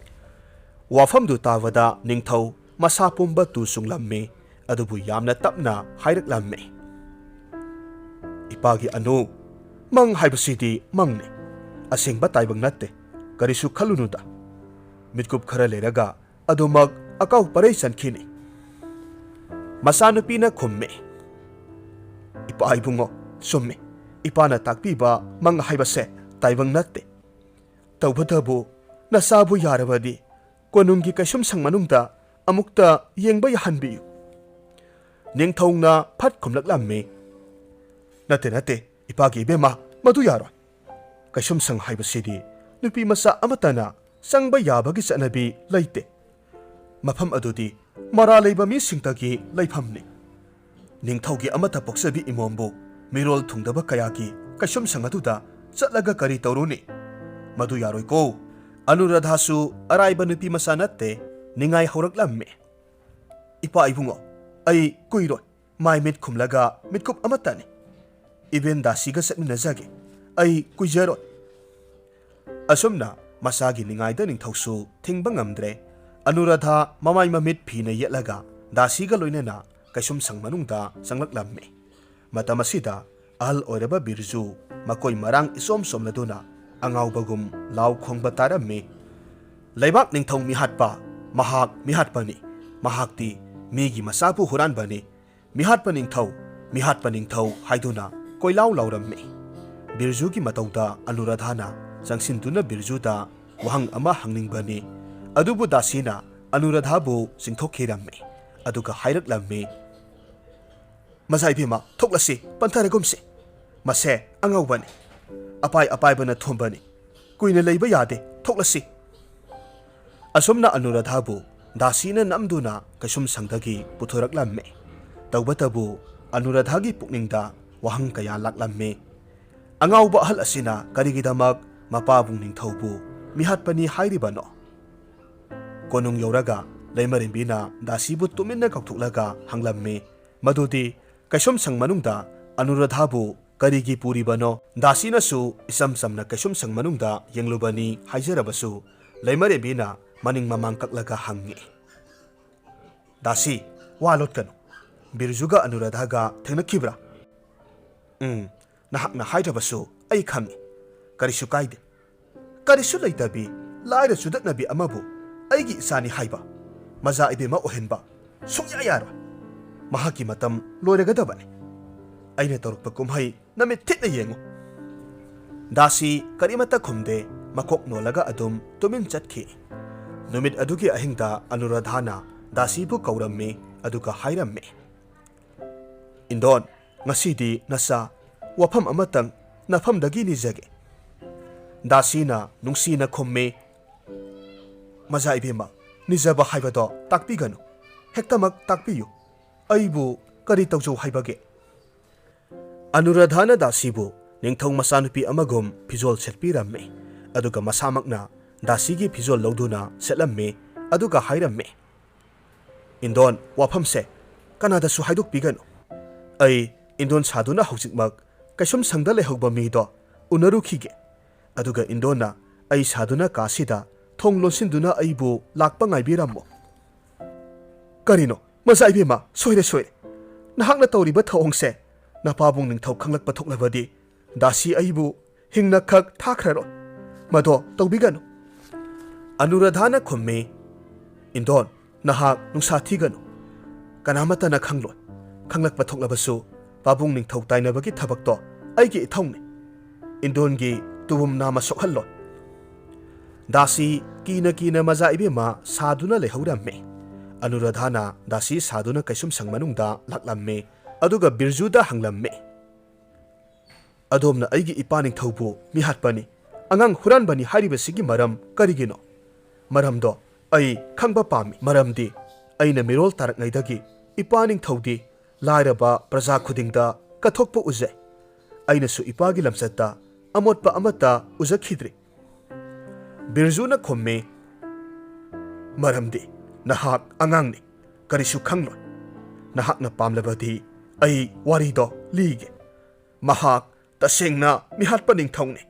ꯋꯥꯐꯝꯗꯨ ꯇꯥꯕꯗ ꯅꯤꯡꯊꯧ ꯃꯁꯥ ꯄꯨꯝꯕ ꯇꯨ ꯆꯨꯡꯂꯝꯃꯤ, ꯑꯗꯨꯕꯨ ꯌꯥꯝꯅ ꯇꯞꯅ ꯍꯥꯏꯔꯛꯂꯝꯃꯤ, "ꯏꯄꯥꯒꯤ ꯑꯅꯨ, ꯃꯪ ꯍꯥꯏꯕꯁꯤꯗꯤ ꯃꯪꯅꯤ, ꯑꯁꯦꯡꯕ ꯇꯥꯏꯕꯪ ꯅꯠꯇꯦ꯫ ꯀꯔꯤꯁꯨ ꯈꯜꯂꯨꯅꯨꯗ꯫ ꯃꯤꯠꯀꯨꯞ ꯈꯔ ꯂꯩꯔꯒ ꯑꯗꯨꯃꯛ ꯑꯀꯥꯎ ꯄꯔꯩ ꯆꯟꯈꯤꯅꯤ꯫ ꯃꯆꯥꯅꯨꯄꯤꯅ ꯈꯨꯝꯃꯤ, "ꯏꯄꯥ ꯏꯕꯨꯡꯉꯣ, ꯆꯨꯝꯃꯤ꯫ ꯏꯄꯥꯅ ꯇꯥꯛꯄꯤꯕ ꯃꯪ ꯍꯥꯏꯕꯁꯦ ꯇꯥꯏꯕꯪ ꯅꯠꯇꯦ꯫ ꯇꯧꯕꯇꯕꯨ ꯅꯆꯥꯕꯨ ꯌꯥꯔꯕꯗꯤ ꯀꯣꯅꯨꯡꯒꯤ ꯀꯩꯁꯨꯝꯁꯪ ꯃꯅꯨꯡꯗ ꯑꯃꯨꯛꯇ ꯌꯦꯡꯕ ꯌꯥꯍꯟꯕꯤꯌꯨ꯫" ꯅꯤꯡꯊꯧꯅ ꯐꯠ ꯈꯨꯝꯂꯛꯂꯝꯃꯤ, "ꯅꯠꯇꯦ, ꯅꯠꯇꯦ, ꯏꯄꯥꯒꯤ ꯏꯕꯦꯝꯃ, ꯃꯗꯨ ꯌꯥꯔꯣꯏ꯫ ꯀꯩꯁꯨꯝꯁꯪ ꯍꯥꯏꯕꯁꯤꯗꯤ ꯅꯨꯄꯤ ꯃꯆꯥ ꯑꯃꯠꯇꯅ ꯆꯪꯕ ꯌꯥꯕꯒꯤ ꯆꯠꯅꯕꯤ ꯂꯩꯇꯦ꯫ ꯃꯐꯝ ꯑꯗꯨꯗꯤ ꯃꯔꯥ ꯂꯩꯕ ꯃꯤꯁꯤꯡꯇꯒꯤ ꯂꯩꯐꯝꯅꯤ꯫ ꯅꯤꯡꯊꯧꯒꯤ ꯑꯃꯠꯇ ꯄꯣꯛꯆꯕꯤ ꯏꯃꯣꯝꯕꯨ ꯃꯤꯔꯣꯜ ꯊꯨꯡꯗꯕ ꯀꯌꯥꯒꯤ ꯀꯩꯁꯨꯝꯁꯪ ꯑꯗꯨꯗ ꯆꯠꯂꯒ ꯀꯔꯤ ꯇꯧꯔꯨꯅꯤ? ꯃꯗꯨ ꯌꯥꯔꯣꯏꯀꯣ꯫" ꯑꯅꯨꯔꯥꯙꯥꯁꯨ ꯑꯔꯥꯏꯕ ꯅꯨꯄꯤ ꯃꯆꯥ ꯅꯠꯇꯦ, ꯅꯤꯡꯉꯥꯏ ꯍꯧꯔꯛꯂꯝꯃꯤ꯫ "ꯏꯄꯥ ꯏꯕꯨꯡꯉꯣ, ꯑꯩ ꯀꯨꯏꯔꯣꯏ꯫ ꯃꯥꯏ ꯃꯤꯠ ꯈꯨꯝꯂꯒ ꯃꯤꯠꯀꯨꯞ ꯑꯃꯠꯇꯅꯤ꯫ ꯏꯕꯦꯟ ꯗꯥꯁꯤꯒ ꯆꯠꯃꯤꯟꯅꯖꯒꯦ꯫ ꯑꯩ ꯀꯨꯏꯖꯔꯣꯏ꯫" ꯑꯁꯨꯝꯅ ꯃꯆꯥꯒꯤ ꯅꯤꯡꯉꯥꯏꯗ ꯅꯤꯡꯊꯧꯁꯨ ꯊꯤꯡꯕ ꯉꯝꯗ꯭ꯔꯦ꯫ ꯑꯅꯨꯔꯥꯙꯥ ꯃꯃꯥꯏ ꯃꯃꯤꯠ ꯐꯤꯅ ꯌꯦꯠꯂꯒ ꯗꯥꯁꯤꯒ ꯂꯣꯏꯅꯅ ꯀꯩꯁꯨꯝꯁꯪ ꯃꯅꯨꯡꯗ ꯆꯪꯂꯛꯂꯝꯃꯤ꯫ ꯃꯇꯝ ꯑꯁꯤꯗ ꯑꯍꯜ ꯑꯣꯏꯔꯕ ꯕꯤꯔꯖꯨ ꯃꯀꯣꯏ ꯃꯔꯥꯡ ꯏꯆꯣꯝ ꯆꯣꯝꯂꯗꯨꯅ ꯑꯉꯥꯎꯕꯒꯨꯝ ꯂꯥꯎ ꯈꯣꯡꯕ ꯇꯥꯔꯝꯃꯤ꯫ "ꯂꯩꯕꯥꯛ ꯅꯤꯡꯊꯧ ꯃꯤꯍꯥꯠꯄ, ꯃꯍꯥꯛ ꯃꯤꯍꯥꯠꯄꯅꯤ꯫ ꯃꯍꯥꯛꯇꯤ ꯃꯤꯒꯤ ꯃꯆꯥꯕꯨ ꯍꯨꯔꯥꯟꯕꯅꯤ꯫ ꯃꯤꯍꯥꯠꯄ ꯅꯤꯡꯊꯧ, ꯃꯤꯍꯥꯠꯄ ꯅꯤꯡꯊꯧ" ꯍꯥꯏꯗꯨꯅ ꯀꯣꯏꯂꯥꯎ ꯂꯥꯎꯔꯝꯃꯤ꯫ ꯕꯤꯔꯖꯨꯒꯤ ꯃꯇꯧꯗ ꯑꯅꯨꯔꯥꯙꯥꯅ ꯆꯪꯁꯤꯟꯗꯨꯅ ꯕꯤꯔꯖꯨꯗ ꯋꯥꯍꯪ ꯑꯃ ꯍꯪꯅꯤꯡꯕꯅꯤ꯫ ꯑꯗꯨꯕꯨ ꯗꯥꯁꯤꯅ ꯑꯅꯨꯔꯥꯙꯥꯕꯨ ꯆꯤꯡꯊꯣꯛꯈꯤꯔꯝꯃꯤ꯫ ꯑꯗꯨꯒ ꯍꯥꯏꯔꯛꯂꯝꯃꯤ, "ꯃꯆꯥ ꯏꯕꯦꯝꯃ, ꯊꯣꯛꯂꯁꯤ, ꯄꯟꯊꯔꯒꯨꯝꯁꯤ꯫ ꯃꯁꯦ ꯑꯉꯧꯕꯅꯤ꯫ ꯑꯄꯥꯏ ꯑꯄꯥꯏꯕꯅ ꯊꯣꯝꯕꯅꯤ꯫ ꯀꯨꯏꯅ ꯂꯩꯕ ꯌꯥꯗꯦ, ꯊꯣꯛꯂꯁꯤ꯫" ꯑꯁꯨꯝꯅ ꯑꯅꯨꯔꯥꯙꯥꯕꯨ ꯗꯥꯁꯤꯅ ꯅꯝꯗꯨꯅ ꯀꯩꯁꯨꯝꯁꯪꯗꯒꯤ ꯄꯨꯊꯣꯔꯛꯂꯝꯃꯤ꯫ ꯇꯧꯕꯇꯕꯨ ꯑꯅꯨꯔꯥꯙꯥꯒꯤ ꯄꯨꯛꯅꯤꯡꯗ ꯋꯥꯍꯪ ꯀꯌꯥ ꯂꯥꯛꯂꯝꯃꯤ꯫ ꯑꯉꯥꯎꯕ ꯑꯍꯜ ꯑꯁꯤꯅ ꯀꯔꯤꯒꯤꯗꯃꯛ ꯃꯄꯥꯕꯨꯡ ꯅꯤꯡꯊꯧꯕꯨ ꯃꯤꯍꯥꯠꯄꯅꯤ ꯍꯥꯏꯔꯤꯕꯅꯣ? ꯀꯣꯅꯨꯡ ꯌꯧꯔꯒ ꯂꯩꯃꯔꯦꯝꯕꯤꯅ ꯗꯥꯁꯤꯕꯨ ꯇꯨꯃꯤꯟꯅ ꯀꯧꯊꯣꯛꯂꯒ ꯍꯪꯂꯝꯃꯤ, ꯃꯗꯨꯗꯤ ꯀꯩꯁꯨꯝꯁꯪ ꯃꯅꯨꯡꯗ ꯑꯅꯨꯔꯥꯙꯥꯕꯨ ꯀꯔꯤꯒꯤ ꯄꯨꯔꯤꯕꯅꯣ? ꯗꯥꯁꯤꯅꯁꯨ ꯏꯆꯝ ꯆꯝꯅ ꯀꯩꯁꯨꯝꯁꯪ ꯃꯅꯨꯡꯗ ꯌꯦꯡꯂꯨꯕꯅꯤ ꯍꯥꯏꯖꯔꯕꯁꯨ, ꯂꯩꯃꯔꯦꯝꯕꯤꯅ ꯃꯅꯤꯡ ꯃꯃꯥꯡ ꯀꯛꯂꯒ ꯍꯪꯉꯤ, "ꯗꯥꯁꯤ, ꯋꯥ ꯂꯣꯠꯀꯅꯨ꯫ ꯕꯤꯔꯖꯨꯒ ꯑꯅꯨꯔꯥꯙꯥꯒ ꯊꯦꯡꯅꯈꯤꯕ꯭ꯔꯥ?" "ꯎꯝ, ꯅꯍꯥꯛꯅ ꯍꯥꯏꯗ꯭ꯔꯕꯁꯨ ꯑꯩ ꯈꯪꯏ꯫ ꯀꯔꯤꯁꯨ ꯀꯥꯏꯗꯦ꯫ ꯀꯔꯤꯁꯨ ꯂꯩꯇꯕꯤ, ꯂꯥꯏꯔ ꯆꯨꯗꯠꯅꯕꯤ ꯑꯃꯕꯨ ꯑꯩꯒꯤ ꯏꯆꯥꯅꯤ ꯍꯥꯏꯕ, ꯃꯖꯥ ꯏꯕꯦꯝꯃ ꯑꯣꯏꯍꯟꯕ ꯁꯨꯡꯌꯥ ꯌꯥꯔꯣꯏ꯫ ꯃꯍꯥꯛꯀꯤ ꯃꯇꯝ ꯂꯣꯏꯔꯒꯗꯕꯅꯤ꯫ ꯑꯩꯅ ꯇꯧꯔꯛꯄ ꯀꯨꯝꯍꯩ ꯅꯃꯤꯠ ꯊꯤꯠꯅ ꯌꯦꯡꯉꯨ꯫ ꯗꯥꯁꯤ ꯀꯔꯤꯃꯠꯇ ꯈꯨꯝꯗꯦ, ꯃꯀꯣꯛ ꯅꯣꯜꯂꯒ ꯑꯗꯨꯝ ꯇꯨꯃꯤꯟ ꯆꯠꯈꯤ꯫ ꯅꯨꯃꯤꯠ ꯑꯗꯨꯒꯤ ꯑꯍꯤꯡꯗ ꯑꯅꯨꯔꯥꯙꯥꯅ ꯗꯥꯁꯤꯕꯨ ꯀꯧꯔꯝꯃꯤ, ꯑꯗꯨꯒ ꯍꯥꯏꯔꯝꯃꯤ, "ꯏꯟꯗꯣꯟ, ꯉꯁꯤꯗꯤ ꯅꯆꯥ ꯋꯥꯐꯝ ꯑꯃꯇꯪ ꯅꯐꯝꯗꯒꯤ ꯅꯤꯖꯒꯦ꯫" ꯗꯥꯁꯤꯅ ꯅꯨꯡꯁꯤꯅ ꯈꯨꯝꯃꯤ, "ꯃꯖꯥ ꯏꯕꯦꯝꯃ, ꯅꯤꯖꯕ ꯍꯥꯏꯕꯗꯣ ꯇꯥꯛꯄꯤꯒꯅꯨ, ꯍꯦꯛꯇꯃꯛ ꯇꯥꯛꯄꯤꯌꯨ꯫ ꯑꯩꯕꯨ ꯀꯔꯤ ꯇꯧꯖꯧ ꯍꯥꯏꯕꯒꯦ?" ꯑꯅꯨꯔꯥꯙꯥꯅ ꯗꯥꯁꯤꯕꯨ ꯅꯤꯡꯊꯧ ꯃꯆꯥꯅꯨꯄꯤ ꯑꯃꯒꯨꯝ ꯐꯤꯖꯣꯜ ꯁꯦꯠꯄꯤꯔꯝꯃꯤ, ꯑꯗꯨꯒ ꯃꯁꯥꯃꯛꯅ ꯗꯥꯁꯤꯒꯤ ꯐꯤꯖꯣꯜ ꯂꯧꯗꯨꯅ ꯁꯦꯠꯂꯝꯃꯤ, ꯑꯗꯨꯒ ꯍꯥꯏꯔꯝꯃꯤ, "ꯏꯟꯗꯣꯟ, ꯋꯥꯐꯝꯁꯦ ꯀꯅꯥꯗꯁꯨ ꯍꯥꯏꯗꯣꯛꯄꯤꯒꯅꯨ꯫ ꯑꯩ ꯏꯟꯗꯣꯟ ꯁꯥꯗꯨꯅ ꯍꯧꯖꯤꯛꯃꯛ ꯀꯩꯁꯨꯝ ꯁꯪꯗ ꯂꯩꯍꯧꯕ ꯃꯤꯗꯣ ꯎꯅꯔꯨꯈꯤꯒꯦ꯫ ꯑꯗꯨꯒ ꯏꯟꯗꯣꯟꯅ ꯑꯩ ꯁꯥꯗꯨꯅ ꯀꯥꯁꯤꯗ ꯊꯣꯡ ꯂꯣꯟꯁꯤꯟꯗꯨꯅ ꯑꯩꯕꯨ ꯂꯥꯛꯄ ꯉꯥꯏꯕꯤꯔꯝꯃꯣ꯫" "ꯀꯔꯤꯅꯣ, ꯃꯖꯥ ꯏꯕꯦꯝꯃ, ꯁꯣꯏꯔꯦ, ꯁꯣꯏꯔꯦ꯫ ꯅꯍꯥꯛꯅ ꯇꯧꯔꯤꯕ ꯊꯧꯑꯣꯡꯁꯦ ꯅꯄꯥꯕꯨꯡ ꯅꯤꯡꯊꯧ ꯈꯪꯂꯛꯄ ꯊꯣꯛꯂꯕꯗꯤ ꯗꯥꯁꯤ ꯑꯩꯕꯨ ꯍꯤꯡꯅ ꯈꯛ ꯊꯥꯈ꯭ꯔꯔꯣꯏ꯫ ꯃꯗꯣ ꯇꯧꯕꯤꯒꯅꯨ꯫" ꯑꯅꯨꯔꯥꯙꯥꯅ ꯈꯨꯝꯃꯤ, "ꯏꯟꯗꯣꯟ, ꯅꯍꯥꯛ ꯅꯨꯡꯁꯥ ꯊꯤꯒꯅꯨ꯫ ꯀꯅꯥꯃꯠꯇꯅ ꯈꯪꯂꯣꯏ꯫ ꯈꯪꯂꯛꯄ ꯊꯣꯛꯂꯕꯁꯨ ꯄꯥꯕꯨꯡ ꯅꯤꯡꯊꯧ ꯇꯥꯏꯅꯕꯒꯤ ꯊꯕꯛꯇꯣ ꯑꯩꯒꯤ ꯏꯊꯧꯅꯤ꯫ ꯏꯟꯗꯣꯟꯒꯤ ꯇꯨꯕꯨꯝ ꯅꯥꯝꯃ ꯁꯣꯛꯍꯜꯂꯣꯏ꯫" ꯗꯥꯁꯤ ꯀꯤꯅ ꯀꯤꯅ ꯃꯖꯥ ꯏꯕꯦꯝꯃ ꯁꯥꯗꯨꯅ ꯂꯩꯍꯧꯔꯝꯃꯤ꯫ ꯑꯅꯨꯔꯥꯙꯥꯅ ꯗꯥꯁꯤ ꯁꯥꯗꯨꯅ ꯀꯩꯁꯨꯝꯁꯪ ꯃꯅꯨꯡꯗ ꯂꯥꯛꯂꯝꯃꯤ, ꯑꯗꯨꯒ ꯕꯤꯔꯖꯨꯗ ꯍꯪꯂꯝꯃꯤ, "ꯑꯗꯣꯝꯅ ꯑꯩꯒꯤ ꯏꯄꯥ ꯅꯤꯡꯊꯧꯕꯨ ꯃꯤꯍꯥꯠꯄꯅꯤ, ꯑꯉꯥꯡ ꯍꯨꯔꯥꯟꯕꯅꯤ ꯍꯥꯏꯔꯤꯕꯁꯤꯒꯤ ꯃꯔꯝ ꯀꯔꯤꯒꯤꯅꯣ? ꯃꯔꯝꯗꯣ ꯑꯩ ꯈꯪꯕ ꯄꯥꯝꯃꯤ, ꯃꯔꯝꯗꯤ ꯑꯩꯅ ꯃꯤꯔꯣꯜ ꯇꯥꯔꯛꯉꯩꯗꯒꯤ ꯏꯄꯥ ꯅꯤꯡꯊꯧꯗꯤ ꯂꯥꯏꯔꯕ ꯄ꯭ꯔꯖꯥ ꯈꯨꯗꯤꯡꯗ ꯀꯠꯊꯣꯛꯄ ꯎꯖꯩ꯫ ꯑꯩꯅꯁꯨ ꯏꯄꯥꯒꯤ ꯂꯝꯆꯠꯇ ꯑꯃꯣꯠꯄ ꯑꯃꯠꯇ ꯎꯖꯈꯤꯗ꯭ꯔꯤ꯫" ꯕꯤꯔꯖꯨꯅ ꯈꯨꯝꯃꯤ, "ꯃꯔꯝꯗꯤ ꯅꯍꯥꯛ ꯑꯉꯥꯡꯅꯤ, ꯀꯔꯤꯁꯨ ꯈꯪꯂꯣꯏ꯫ ꯅꯍꯥꯛꯅ ꯄꯥꯝꯂꯕꯗꯤ ꯑꯩ ꯋꯥꯔꯤꯗꯣ ꯂꯤꯒꯦ꯫ ꯃꯍꯥꯛ ꯇꯁꯦꯡꯅ ꯃꯤꯍꯥꯠꯄ ꯅꯤꯡꯊꯧꯅꯤ꯫"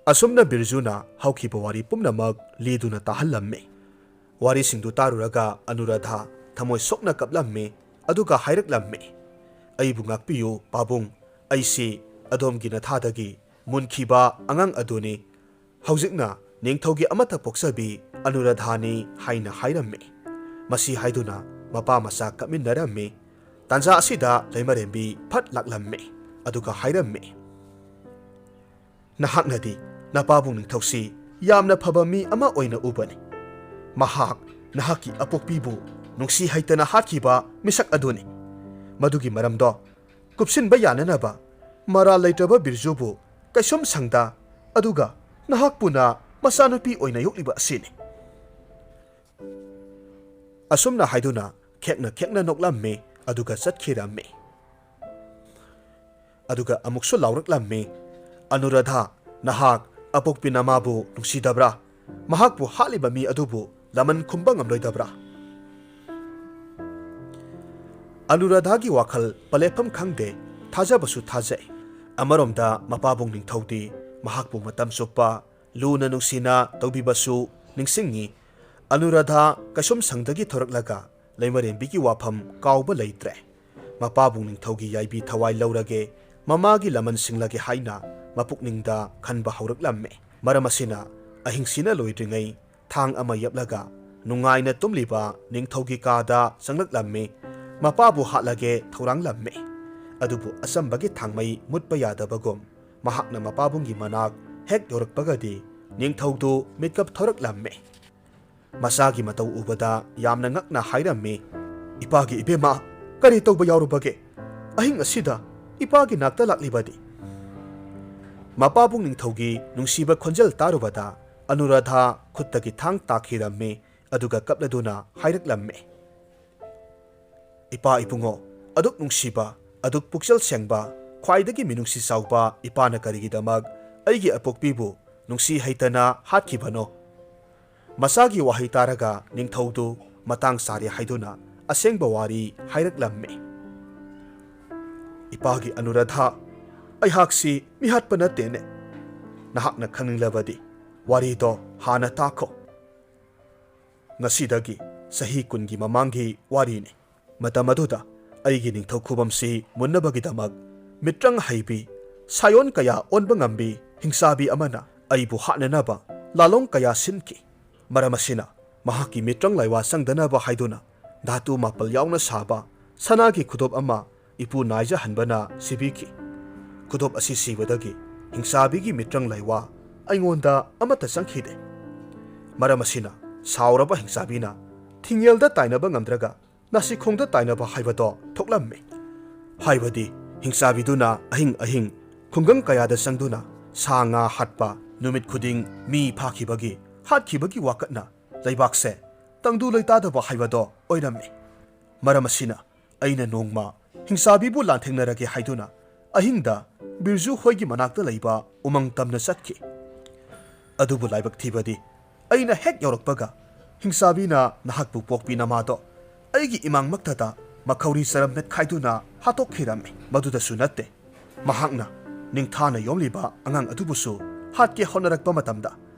ꯑꯁꯨꯝꯅ ꯕꯤꯔꯖꯨꯅ ꯍꯧꯈꯤꯕ ꯋꯥꯔꯤ ꯄꯨꯝꯅꯃꯛ ꯂꯤꯗꯨꯅ ꯇꯥꯍꯜꯂꯝꯃꯤ꯫ ꯋꯥꯔꯤꯁꯤꯡꯗꯨ ꯇꯥꯔꯨꯔꯒ ꯑꯅꯨꯔꯥꯙꯥ ꯊꯃꯣꯏ ꯁꯣꯛꯅ ꯀꯞꯂꯝꯃꯤ, ꯑꯗꯨꯒ ꯍꯥꯏꯔꯛꯂꯝꯃꯤ, "ꯑꯩꯕꯨ ꯉꯥꯛꯄꯤꯌꯨ ꯄꯥꯕꯨꯡ, "ꯑꯩꯁꯤ ꯑꯗꯣꯝꯒꯤ ꯅꯊꯥꯗꯒꯤ ꯃꯨꯟꯈꯤꯕ ꯑꯉꯥꯡ ꯑꯗꯨꯅꯤ꯫ ꯍꯧꯖꯤꯛꯅ ꯅꯤꯡꯊꯧꯒꯤ ꯑꯃꯠꯇ ꯄꯣꯛꯆꯕꯤ ꯑꯅꯨꯔꯥꯙꯥꯅꯤ" ꯍꯥꯏꯅ ꯍꯥꯏꯔꯝꯃꯤ꯫ ꯃꯁꯤ ꯍꯥꯏꯗꯨꯅ ꯃꯄꯥ ꯃꯆꯥ ꯀꯞꯃꯤꯟꯅꯔꯝꯃꯤ꯫ ꯇꯥꯟꯖꯥ ꯑꯁꯤꯗ ꯂꯩꯃꯔꯦꯝꯕꯤ ꯐꯠ ꯂꯥꯛꯂꯝꯃꯤ, ꯑꯗꯨꯒ ꯍꯥꯏꯔꯝꯃꯤ, "ꯅꯍꯥꯛꯅꯗꯤ ꯅꯄꯥꯕꯨꯡ ꯅꯤꯡꯊꯧꯁꯤ ꯌꯥꯝꯅ ꯐꯕ ꯃꯤ ꯑꯃ ꯑꯣꯏꯅ ꯎꯕꯅꯤ꯫ ꯃꯍꯥꯛ ꯅꯍꯥꯛꯀꯤ ꯑꯄꯣꯛꯄꯤꯕꯨ ꯅꯨꯡꯁꯤ ꯍꯩꯇꯅ ꯍꯥꯠꯈꯤꯕ ꯃꯤꯁꯛ ꯑꯗꯨꯅꯤ꯫ ꯃꯗꯨꯒꯤ ꯃꯔꯝꯗꯣ ꯀꯨꯞꯁꯤꯟꯕ ꯌꯥꯅꯅꯕ ꯃꯔꯥꯜ ꯂꯩꯇ꯭ꯔꯕ ꯕꯤꯔꯖꯨꯕꯨ ꯀꯩꯁꯨꯝ ꯁꯪꯗ, ꯑꯗꯨꯒ ꯅꯍꯥꯛꯄꯨꯅ ꯃꯆꯥꯅꯨꯄꯤ ꯑꯣꯏꯅ ꯌꯣꯛꯂꯤꯕ ꯑꯁꯤꯅꯤ"꯫ ꯑꯁꯨꯝꯅ ꯍꯥꯏꯗꯨꯅ ꯈꯦꯛꯅ ꯈꯦꯛꯅ ꯅꯣꯛꯂꯝꯃꯤ, ꯑꯗꯨꯒ ꯆꯠꯈꯤꯔꯝꯃꯤ꯫ ꯑꯗꯨꯒ ꯑꯃꯨꯛꯁꯨ ꯂꯥꯎꯔꯛꯂꯝꯃꯤ, "ꯑꯅꯨꯔꯥꯙꯥ, ꯅꯍꯥꯛ ꯑꯄꯣꯛꯄꯤ ꯅꯃꯥꯕꯨ ꯅꯨꯡꯁꯤꯗꯕ꯭ꯔꯥ? ꯃꯍꯥꯛꯄꯨ ꯍꯥꯠꯂꯤꯕ ꯃꯤ ꯑꯗꯨꯕꯨ ꯂꯃꯟ ꯈꯨꯝꯕ ꯉꯝꯂꯣꯏꯗꯕ꯭ꯔꯥ?" ꯑꯅꯨꯔꯥꯙꯥꯒꯤ ꯋꯥꯈꯜ ꯄꯂꯦꯠꯐꯝ ꯈꯪꯗꯦ, ꯊꯥꯖꯕꯁꯨ ꯊꯥꯖꯩ꯫ ꯑꯃꯔꯣꯝꯗ ꯃꯄꯥꯕꯨꯡ ꯅꯤꯡꯊꯧꯗꯤ ꯃꯍꯥꯛꯄꯨ ꯃꯇꯝ ꯆꯨꯞꯄ ꯂꯨꯅ ꯅꯨꯡꯁꯤꯅ ꯇꯧꯕꯤꯕꯁꯨ ꯅꯤꯡꯁꯤꯡꯉꯤ꯫ ꯑꯅꯨꯔꯥꯙꯥ ꯀꯩꯁꯨꯝ ꯁꯪꯗꯒꯤ ꯊꯣꯔꯛꯂꯒ ꯂꯩꯃꯔꯦꯝꯕꯤꯒꯤ ꯋꯥꯐꯝ ꯀꯥꯎꯕ ꯂꯩꯇ꯭ꯔꯦ꯫ ꯃꯄꯥꯕꯨꯡ ꯅꯤꯡꯊꯧꯒꯤ ꯌꯥꯏꯕꯤ ꯊꯋꯥꯏ ꯂꯧꯔꯒꯦ, ꯃꯃꯥꯒꯤ ꯂꯃꯟ ꯁꯤꯡꯂꯒꯦ ꯍꯥꯏꯅ ꯃꯄꯨꯛꯅꯤꯡꯗ ꯈꯟꯕ ꯍꯧꯔꯛꯂꯝꯃꯤ꯫ ꯃꯔꯝ ꯑꯁꯤꯅ ꯑꯍꯤꯡꯁꯤꯅ ꯂꯣꯏꯗ꯭ꯔꯤꯉꯩ ꯊꯥꯡ ꯑꯃ ꯌꯦꯞꯂꯒ ꯅꯨꯡꯉꯥꯏꯅ ꯇꯨꯝꯂꯤꯕ ꯅꯤꯡꯊꯧꯒꯤ ꯀꯥꯗ ꯆꯪꯂꯛꯂꯝꯃꯤ꯫ ꯃꯄꯥꯕꯨ ꯍꯥꯠꯂꯒꯦ ꯊꯧꯔꯥꯡꯂꯝꯃꯤ꯫ ꯑꯗꯨꯕꯨ ꯑꯆꯝꯕꯒꯤ ꯊꯥꯡꯃꯩ ꯃꯨꯠꯄ ꯌꯥꯗꯕꯒꯨꯝ ꯃꯍꯥꯛꯅ ꯃꯄꯥꯕꯨꯡꯒꯤ ꯃꯅꯥꯛ ꯍꯦꯛ ꯌꯧꯔꯛꯄꯒꯗꯤ ꯅꯤꯡꯊꯧꯗꯨ ꯃꯤꯠꯀꯞ ꯊꯣꯔꯛꯂꯝꯃꯤ꯫ ꯃꯆꯥꯒꯤ ꯃꯇꯧ ꯎꯕꯗ ꯌꯥꯝꯅ ꯉꯛꯅ ꯍꯥꯏꯔꯝꯃꯤ, "ꯏꯄꯥꯒꯤ ꯏꯕꯦꯝꯃ, ꯀꯔꯤ ꯇꯧꯕ ꯌꯥꯎꯔꯨꯕꯒꯦ? ꯑꯍꯤꯡ ꯑꯁꯤꯗ ꯏꯄꯥꯒꯤ ꯅꯥꯛꯇ ꯂꯥꯛꯂꯤꯕꯗꯤ?" ꯃꯄꯥꯕꯨꯡ ꯅꯤꯡꯊꯧꯒꯤ ꯅꯨꯡꯁꯤꯕ ꯈꯣꯟꯖꯦꯜ ꯇꯥꯔꯨꯕꯗ ꯑꯅꯨꯔꯥꯙꯥ ꯈꯨꯠꯇꯒꯤ ꯊꯥꯡ ꯇꯥꯈꯤꯔꯝꯃꯤ, ꯑꯗꯨꯒ ꯀꯞꯂꯗꯨꯅ ꯍꯥꯏꯔꯛꯂꯝꯃꯤ, "ꯏꯄꯥ ꯏꯕꯨꯡꯉꯣ, ꯑꯗꯨꯛ ꯅꯨꯡꯁꯤꯕ, ꯑꯗꯨꯛ ꯄꯨꯛꯆꯦꯜ ꯁꯦꯡꯕ, ꯈ꯭ꯋꯥꯏꯗꯒꯤ ꯃꯤꯅꯨꯡꯁꯤ ꯆꯥꯎꯕ ꯏꯄꯥꯅ ꯀꯔꯤꯒꯤꯗꯃꯛ ꯑꯩꯒꯤ ꯑꯄꯣꯛꯄꯤꯕꯨ ꯅꯨꯡꯁꯤ ꯍꯩꯇꯅ ꯍꯥꯠꯈꯤꯕꯅꯣ?" ꯃꯆꯥꯒꯤ ꯋꯥꯍꯩ ꯇꯥꯔꯒ ꯅꯤꯡꯊꯧꯗꯨ ꯃꯇꯥꯡ ꯆꯥꯔꯦ ꯍꯥꯏꯗꯨꯅ ꯑꯁꯦꯡꯕ ꯋꯥꯔꯤ ꯍꯥꯏꯔꯛꯂꯝꯃꯤ꯫ "ꯏꯄꯥꯒꯤ ꯑꯅꯨꯔꯥꯙꯥ, ꯑꯩꯍꯥꯛꯁꯤ ꯃꯤꯍꯥꯠꯄ ꯅꯠꯇꯦꯅꯦ꯫ ꯅꯍꯥꯛꯅ ꯈꯪꯅꯤꯡꯂꯕꯗꯤ ꯋꯥꯔꯤꯗꯣ ꯍꯥꯟꯅ ꯇꯥꯈꯣ꯫ ꯉꯁꯤꯗꯒꯤ ꯆꯍꯤ ꯀꯨꯟꯒꯤ ꯃꯃꯥꯡꯒꯤ ꯋꯥꯔꯤꯅꯤ꯫ ꯃꯇꯝ ꯑꯗꯨꯗ ꯑꯩꯒꯤ ꯅꯤꯡꯊꯧ ꯈꯨꯕꯝꯁꯤ ꯃꯨꯟꯅꯕꯒꯤꯗꯃꯛ ꯃꯤꯇ꯭ꯔꯪ ꯍꯩꯕꯤ, ꯁꯥꯌꯣꯟ ꯀꯌꯥ ꯑꯣꯟꯕ ꯉꯝꯕꯤ ꯍꯤꯡꯆꯥꯕꯤ ꯑꯃꯅ ꯑꯩꯕꯨ ꯍꯥꯠꯅꯅꯕ ꯂꯥꯂꯣꯡ ꯀꯌꯥ ꯁꯤꯟꯈꯤ꯫ ꯃꯔꯝ ꯑꯁꯤꯅ ꯃꯍꯥꯛꯀꯤ ꯃꯤꯇ꯭ꯔꯪ ꯂꯥꯏꯋꯥ ꯆꯪꯗꯅꯕ ꯍꯥꯏꯗꯨꯅ ꯙꯥꯇꯨ ꯃꯥꯄꯜ ꯌꯥꯎꯅ ꯁꯥꯕ ꯁꯅꯥꯒꯤ ꯈꯨꯗꯣꯞ ꯑꯃ ꯏꯄꯨ ꯅꯥꯏꯖꯍꯟꯕꯅ ꯁꯤꯕꯤꯈꯤ꯫ ꯈꯨꯗꯣꯞ ꯑꯁꯤ ꯁꯤꯕꯗꯒꯤ ꯍꯤꯡꯆꯥꯕꯤꯒꯤ ꯃꯤꯇ꯭ꯔꯪ ꯂꯥꯏꯋꯥ ꯑꯩꯉꯣꯟꯗ ꯑꯃꯠꯇ ꯆꯪꯈꯤꯗꯦ꯫ ꯃꯔꯝ ꯑꯁꯤꯅ ꯁꯥꯎꯔꯕ ꯍꯤꯡꯆꯥꯕꯤꯅ ꯊꯤꯡꯉꯦꯜꯗ ꯇꯥꯏꯅꯕ ꯉꯝꯗ꯭ꯔꯒ ꯅꯥꯁꯤꯈꯣꯡꯗ ꯇꯥꯏꯅꯕ ꯍꯥꯏꯕꯗꯣ ꯊꯣꯛꯂꯝꯃꯤ꯫ ꯍꯥꯏꯕꯗꯤ ꯍꯤꯡꯆꯥꯕꯤꯗꯨꯅ ꯑꯍꯤꯡ ꯑꯍꯤꯡ ꯈꯨꯡꯒꯪ ꯀꯌꯥꯗ ꯆꯪꯗꯨꯅ ꯁꯥ ꯉꯥ ꯍꯥꯠꯄ, ꯅꯨꯃꯤꯠ ꯈꯨꯗꯤꯡ ꯃꯤ ꯐꯥꯈꯤꯕꯒꯤ, ꯍꯥꯠꯈꯤꯕꯒꯤ ꯋꯥꯀꯠꯅ ꯂꯩꯕꯥꯛꯁꯦ ꯇꯪꯗꯨ ꯂꯩꯇꯥꯗꯕ ꯍꯥꯏꯕꯗꯣ ꯑꯣꯏꯔꯝꯃꯤ꯫ ꯃꯔꯝ ꯑꯁꯤꯅ ꯑꯩꯅ ꯅꯣꯡꯃ ꯍꯤꯡꯆꯥꯕꯤꯕꯨ ꯂꯥꯟꯊꯦꯡꯅꯔꯒꯦ ꯍꯥꯏꯗꯨꯅ ꯑꯍꯤꯡꯗ ꯕꯤꯔꯖꯨ ꯍꯣꯏꯒꯤ ꯃꯅꯥꯛꯇ ꯂꯩꯕ ꯎꯃꯪ ꯇꯝꯅ ꯆꯠꯈꯤ꯫ ꯑꯗꯨꯕꯨ ꯂꯥꯏꯕꯛ ꯊꯤꯕꯗꯤ ꯑꯩꯅ ꯍꯦꯛ ꯌꯧꯔꯛꯄꯒ ꯍꯤꯡꯆꯥꯕꯤꯅ ꯅꯍꯥꯛꯄꯨ ꯄꯣꯛꯄꯤ ꯅꯃꯥꯗꯣ ꯑꯩꯒꯤ ꯏꯃꯥꯡꯃꯛꯇꯗ ꯃꯈꯧꯔꯤ ꯆꯔꯝ ꯃꯦꯠꯈꯥꯏꯗꯨꯅ ꯍꯥꯠꯇꯣꯛꯈꯤꯔꯝꯃꯤ꯫ ꯃꯗꯨꯗꯁꯨ ꯅꯠꯇꯦ, ꯃꯍꯥꯛꯅ ꯅꯤꯡꯊꯥꯅ ꯌꯣꯝꯂꯤꯕ ꯑꯉꯥꯡ ꯑꯗꯨꯕꯨꯁꯨ ꯍꯥꯠꯀꯦ ꯍꯣꯠꯅꯔꯛꯄ ꯃꯇꯝꯗ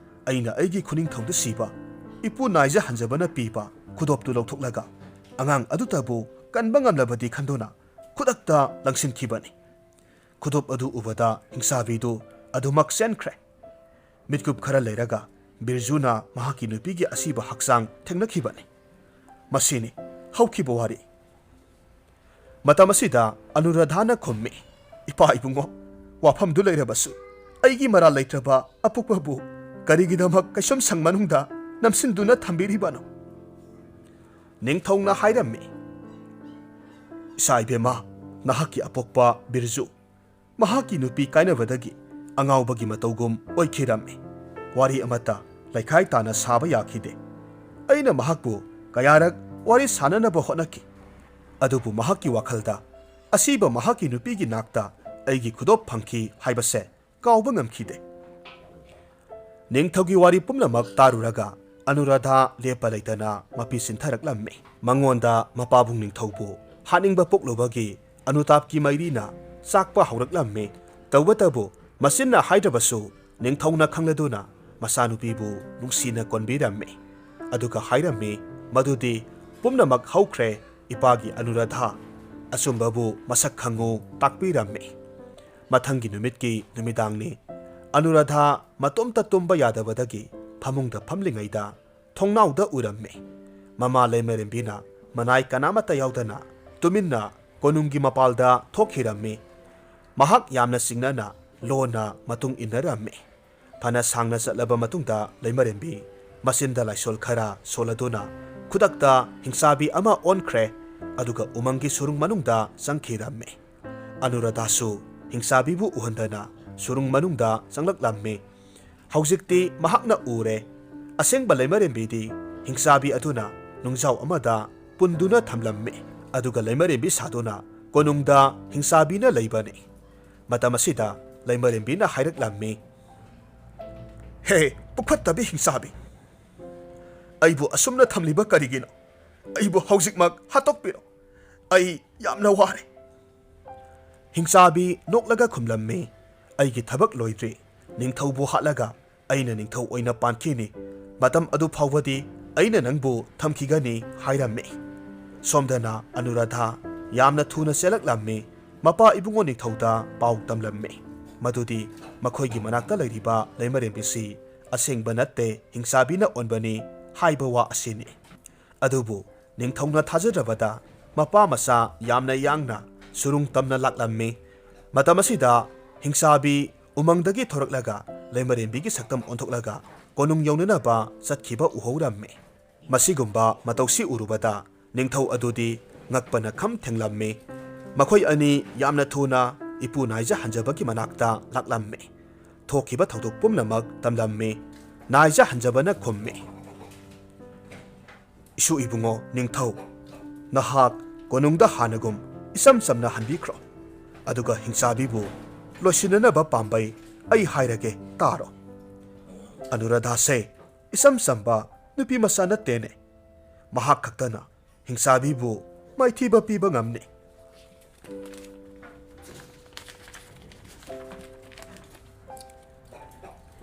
ꯑꯩꯅ ꯑꯩꯒꯤ ꯈꯨꯅꯤꯡꯊꯧꯗ ꯁꯤꯕ ꯏꯄꯨ ꯅꯥꯏꯖ ꯍꯟꯖꯕꯅ ꯄꯤꯕ ꯈꯨꯗꯣꯞꯇꯨ ꯂꯧꯊꯣꯛꯂꯒ ꯑꯉꯥꯡ ꯑꯗꯨꯇꯕꯨ ꯀꯟꯕ ꯉꯝꯂꯕꯗꯤ ꯈꯟꯗꯨꯅ ꯈꯨꯗꯛꯇ ꯂꯪꯁꯤꯟꯈꯤꯕꯅꯤ꯫ ꯈꯨꯗꯣꯞ ꯑꯗꯨ ꯎꯕꯗ ꯍꯤꯡꯆꯥꯕꯤꯗꯨ ꯑꯗꯨꯃꯛ ꯆꯦꯟꯈ꯭ꯔꯦ꯫ ꯃꯤꯠꯀꯨꯞ ꯈꯔ ꯂꯩꯔꯒ ꯕꯤꯔꯖꯨꯅ ꯃꯍꯥꯛꯀꯤ ꯅꯨꯄꯤꯒꯤ ꯑꯁꯤꯕ ꯍꯛꯆꯥꯡ ꯊꯦꯡꯅꯈꯤꯕꯅꯤ꯫ ꯃꯁꯤꯅꯤ ꯍꯧꯈꯤꯕ ꯋꯥꯔꯤ꯫ ꯃꯇꯝ ꯑꯁꯤꯗ ꯑꯅꯨꯔꯥꯙꯥꯅ ꯈꯨꯝꯃꯤ, "ꯏꯄꯥ ꯏꯕꯨꯡꯉꯣ, ꯋꯥꯐꯝꯗꯨ ꯂꯩꯔꯕꯁꯨ ꯑꯩꯒꯤ ꯃꯔꯥꯜ ꯂꯩꯇ꯭ꯔꯕ ꯑꯄꯣꯛꯄꯕꯨ ꯀꯔꯤꯒꯤꯗꯃꯛ ꯀꯩꯁꯨꯝꯁꯪ ꯃꯅꯨꯡꯗ ꯅꯝꯁꯤꯟꯗꯨꯅ ꯊꯝꯕꯤꯔꯤꯕꯅꯣ?" ꯅꯤꯡꯊꯧꯅ ꯍꯥꯏꯔꯝꯃꯤ, "ꯏꯆꯥ ꯏꯕꯦꯝꯃ, ꯅꯍꯥꯛꯀꯤ ꯑꯄꯣꯛꯄ ꯕꯤꯔꯖꯨ ꯃꯍꯥꯛꯀꯤ ꯅꯨꯄꯤ ꯀꯥꯏꯅꯕꯗꯒꯤ ꯑꯉꯥꯎꯕꯒꯤ ꯃꯇꯧꯒꯨꯝ ꯑꯣꯏꯈꯤꯔꯝꯃꯤ꯫ ꯋꯥꯔꯤ ꯑꯃꯠꯇ ꯂꯩꯈꯥꯏ ꯇꯥꯅ ꯁꯥꯕ ꯌꯥꯈꯤꯗꯦ꯫ ꯑꯩꯅ ꯃꯍꯥꯛꯄꯨ ꯀꯌꯥꯔꯛ ꯋꯥꯔꯤ ꯁꯥꯅꯅꯕ ꯍꯣꯠꯅꯈꯤ, ꯑꯗꯨꯕꯨ ꯃꯍꯥꯛꯀꯤ ꯋꯥꯈꯜꯗ ꯑꯁꯤꯕ ꯃꯍꯥꯛꯀꯤ ꯅꯨꯄꯤꯒꯤ ꯅꯥꯛꯇ ꯑꯩꯒꯤ ꯈꯨꯗꯣꯞ ꯐꯪꯈꯤ ꯍꯥꯏꯕꯁꯦ ꯀꯥꯎꯕ ꯉꯝꯈꯤꯗꯦ꯫" ꯅꯤꯡꯊꯧꯒꯤ ꯋꯥꯔꯤ ꯄꯨꯝꯅꯃꯛ ꯇꯥꯔꯨꯔꯒ ꯑꯅꯨꯔꯥꯙꯥ ꯂꯦꯞꯄ ꯂꯩꯇꯅ ꯃꯄꯤ ꯆꯤꯟꯊꯔꯛꯂꯝꯃꯤ꯫ ꯃꯉꯣꯟꯗ ꯃꯄꯥꯕꯨꯡ ꯅꯤꯡꯊꯧꯕꯨ ꯍꯥꯠꯅꯤꯡꯕ ꯄꯣꯛꯂꯨꯕꯒꯤ ꯑꯅꯨꯇꯥꯞꯀꯤ ꯃꯩꯔꯤꯅ ꯆꯥꯛꯄ ꯍꯧꯔꯛꯂꯝꯃꯤ꯫ ꯇꯧꯕꯇꯕꯨ ꯃꯆꯤꯟꯅ ꯍꯥꯏꯗ꯭ꯔꯕꯁꯨ ꯅꯤꯡꯊꯧꯅ ꯈꯪꯂꯗꯨꯅ ꯃꯆꯥꯅꯨꯄꯤꯕꯨ ꯅꯨꯡꯁꯤꯅ ꯀꯣꯟꯕꯤꯔꯝꯃꯤ꯫ ꯑꯗꯨꯒ ꯍꯥꯏꯔꯝꯃꯤ ꯃꯗꯨꯗꯤ ꯄꯨꯝꯅꯃꯛ ꯍꯧꯈ꯭ꯔꯦ, ꯏꯄꯥꯒꯤ ꯑꯅꯨꯔꯥꯙꯥ꯫ ꯑꯆꯨꯝꯕꯕꯨ ꯃꯁꯛ ꯈꯪꯉꯨ ꯇꯥꯛꯄꯤꯔꯝꯃꯤ꯫ ꯃꯊꯪꯒꯤ ꯅꯨꯃꯤꯠꯀꯤ ꯅꯨꯃꯤꯗꯥꯡꯅꯤ꯫ ꯑꯅꯨꯔꯥꯙꯥ ꯃꯇꯣꯝꯇ ꯇꯨꯝꯕ ꯌꯥꯗꯕꯗꯒꯤ ꯐꯃꯨꯡꯗ ꯐꯝꯂꯤꯉꯩꯗ ꯊꯣꯡꯅꯥꯎꯗ ꯎꯔꯝꯃꯤ꯫ ꯃꯃꯥ ꯂꯩꯃꯔꯦꯝꯕꯤꯅ ꯃꯅꯥꯏ ꯀꯅꯥꯃꯠꯇ ꯌꯥꯎꯗꯅ ꯇꯨꯃꯤꯟꯅ ꯀꯣꯅꯨꯡꯒꯤ ꯃꯄꯥꯜꯗ ꯊꯣꯛꯈꯤꯔꯝꯃꯤ꯫ ꯃꯍꯥꯛ ꯌꯥꯝꯅ ꯆꯤꯡꯅꯅ ꯂꯣꯟꯅ ꯃꯇꯨꯡ ꯏꯟꯅꯔꯝꯃꯤ꯫ ꯐꯅ ꯁꯥꯡꯅ ꯆꯠꯂꯕ ꯃꯇꯨꯡꯗ ꯂꯩꯃꯔꯦꯝꯕꯤ ꯃꯆꯤꯟꯗ ꯂꯥꯏꯁꯣꯜ ꯈꯔ ꯁꯣꯜꯂꯗꯨꯅ ꯈꯨꯗꯛꯇ ꯍꯤꯡꯆꯥꯕꯤ ꯑꯃ ꯑꯣꯟꯈ꯭ꯔꯦ, ꯑꯗꯨꯒ ꯎꯃꯪꯒꯤ ꯁꯨꯔꯨꯡ ꯃꯅꯨꯡꯗ ꯆꯪꯈꯤꯔꯝꯃꯤ꯫ ꯑꯅꯨꯔꯥꯙꯥꯁꯨ ꯍꯤꯡꯆꯥꯕꯤꯕꯨ ꯎꯍꯟꯗꯅ ꯁꯨꯔꯨꯡ ꯃꯅꯨꯡꯗ ꯆꯪꯂꯛꯂꯝꯃꯤ꯫ ꯍꯧꯖꯤꯛꯇꯤ ꯃꯍꯥꯛꯅ ꯎꯔꯦ꯫ ꯑꯁꯦꯡꯕ ꯂꯩꯃꯔꯦꯝꯕꯤꯗꯤ ꯍꯤꯡꯆꯥꯕꯤ ꯑꯗꯨꯅ ꯅꯨꯡꯖꯥꯎ ꯑꯃꯗ ꯄꯨꯟꯗꯨꯅ ꯊꯝꯂꯝꯃꯤ, ꯑꯗꯨꯒ ꯂꯩꯃꯔꯦꯝꯕꯤ ꯁꯥꯗꯨꯅ ꯀꯣꯅꯨꯡꯗ ꯍꯤꯡꯆꯥꯕꯤꯅ ꯂꯩꯕꯅꯤ꯫ ꯃꯇꯝ ꯑꯁꯤꯗ ꯂꯩꯃꯔꯦꯝꯕꯤꯅ ꯍꯥꯏꯔꯛꯂꯝꯃꯤ, "ꯍꯦ, ꯄꯨꯛꯐꯠꯇꯕꯤ ꯍꯤꯡꯆꯥꯕꯤ, ꯑꯩꯕꯨ ꯑꯁꯨꯝꯅ ꯊꯝꯂꯤꯕ ꯀꯔꯤꯒꯤꯅꯣ? ꯑꯩꯕꯨ ꯍꯧꯖꯤꯛꯃꯛ ꯍꯥꯠꯇꯣꯛꯄꯤꯔꯣ꯫ ꯑꯩ ꯌꯥꯝꯅ ꯋꯥꯔꯦ꯫" ꯍꯤꯡꯆꯥꯕꯤ ꯅꯣꯛꯂꯒ ꯈꯨꯝꯂꯝꯃꯤ, "ꯑꯩꯒꯤ ꯊꯕꯛ ꯂꯣꯏꯗ꯭ꯔꯤ꯫ ꯅꯤꯡꯊꯧꯕꯨ ꯍꯥꯠꯂꯒ ꯑꯩꯅ ꯅꯤꯡꯊꯧ ꯑꯣꯏꯅ ꯄꯥꯟꯈꯤꯅꯤ꯫ ꯃꯇꯝ ꯑꯗꯨ ꯐꯥꯎꯕꯗꯤ ꯑꯩꯅ ꯅꯪꯕꯨ ꯊꯝꯈꯤꯒꯅꯤ," ꯍꯥꯏꯔꯝꯃꯤ꯫ ꯁꯣꯝꯗꯅ ꯑꯅꯨꯔꯥꯙꯥ ꯌꯥꯝꯅ ꯊꯨꯅ ꯆꯦꯜꯂꯛꯂꯝꯃꯤ꯫ ꯃꯄꯥ ꯏꯕꯨꯡꯉꯣ ꯅꯤꯡꯊꯧꯗ ꯄꯥꯎ ꯇꯝꯂꯝꯃꯤ ꯃꯗꯨꯗꯤ ꯃꯈꯣꯏꯒꯤ ꯃꯅꯥꯛꯇ ꯂꯩꯔꯤꯕ ꯂꯩꯃꯔꯦꯝꯕꯤꯁꯤ ꯑꯁꯦꯡꯕ ꯅꯠꯇꯦ, ꯍꯤꯡꯆꯥꯕꯤꯅ ꯑꯣꯟꯕꯅꯤ ꯍꯥꯏꯕ ꯋꯥ ꯑꯁꯤꯅꯤ꯫ ꯑꯗꯨꯕꯨ ꯅꯤꯡꯊꯧꯅ ꯊꯥꯖꯗ꯭ꯔꯕꯗ ꯃꯄꯥ ꯃꯆꯥ ꯌꯥꯝꯅ ꯌꯥꯡꯅ ꯁꯨꯔꯨꯡ ꯇꯝꯅ ꯂꯥꯛꯂꯝꯃꯤ꯫ ꯃꯇꯝ ꯑꯁꯤꯗ ꯍꯤꯡꯆꯥꯕꯤ ꯎꯃꯪꯗꯒꯤ ꯊꯣꯔꯛꯂꯒ ꯂꯩꯃꯔꯦꯝꯕꯤꯒꯤ ꯁꯛꯇꯝ ꯑꯣꯟꯊꯣꯛꯂꯒ ꯀꯣꯅꯨꯡ ꯌꯧꯅꯅꯕ ꯆꯠꯈꯤꯕ ꯎꯍꯧꯔꯝꯃꯤ꯫ ꯃꯁꯤꯒꯨꯝꯕ ꯃꯇꯧꯁꯤ ꯎꯔꯨꯕꯗ ꯅꯤꯡꯊꯧ ꯑꯗꯨꯗꯤ ꯉꯛꯄꯅ ꯈꯝ ꯊꯦꯡꯂꯝꯃꯤ꯫ ꯃꯈꯣꯏ ꯑꯅꯤ ꯌꯥꯝꯅ ꯊꯨꯅ ꯏꯄꯨ ꯅꯥꯏꯖ ꯍꯟꯖꯕꯒꯤ ꯃꯅꯥꯛꯇ ꯂꯥꯛꯂꯝꯃꯤ꯫ ꯊꯣꯛꯈꯤꯕ ꯊꯧꯗꯣꯛ ꯄꯨꯝꯅꯃꯛ ꯇꯝꯂꯝꯃꯤ꯫ ꯅꯥꯏꯖ ꯍꯟꯖꯕꯅ ꯈꯨꯝꯃꯤ, "ꯏꯁꯨ ꯏꯕꯨꯡꯉꯣ ꯅꯤꯡꯊꯧ, ꯅꯍꯥꯛ ꯀꯣꯅꯨꯡꯗ ꯍꯥꯟꯅꯒꯨꯝ ꯏꯆꯝ ꯆꯝꯅ ꯍꯟꯕꯤꯈ꯭ꯔꯣ꯫ ꯑꯗꯨꯒ ꯍꯤꯡꯆꯥꯕꯤꯕꯨ ꯂꯣꯏꯁꯤꯟꯅꯅꯕ ꯄꯥꯝꯕꯩ ꯑꯩ ꯍꯥꯏꯔꯒꯦ ꯇꯥꯔꯣ꯫ ꯑꯅꯨꯔꯥꯙꯥꯁꯦ ꯏꯆꯝ ꯆꯝꯕ ꯅꯨꯄꯤ ꯃꯆꯥ ꯅꯠꯇꯦꯅꯦ꯫ ꯃꯍꯥꯛ ꯈꯛꯇꯅ ꯍꯤꯡꯆꯥꯕꯤꯕꯨ ꯃꯥꯏꯊꯤꯕ ꯄꯤꯕ ꯉꯝꯅꯤ꯫"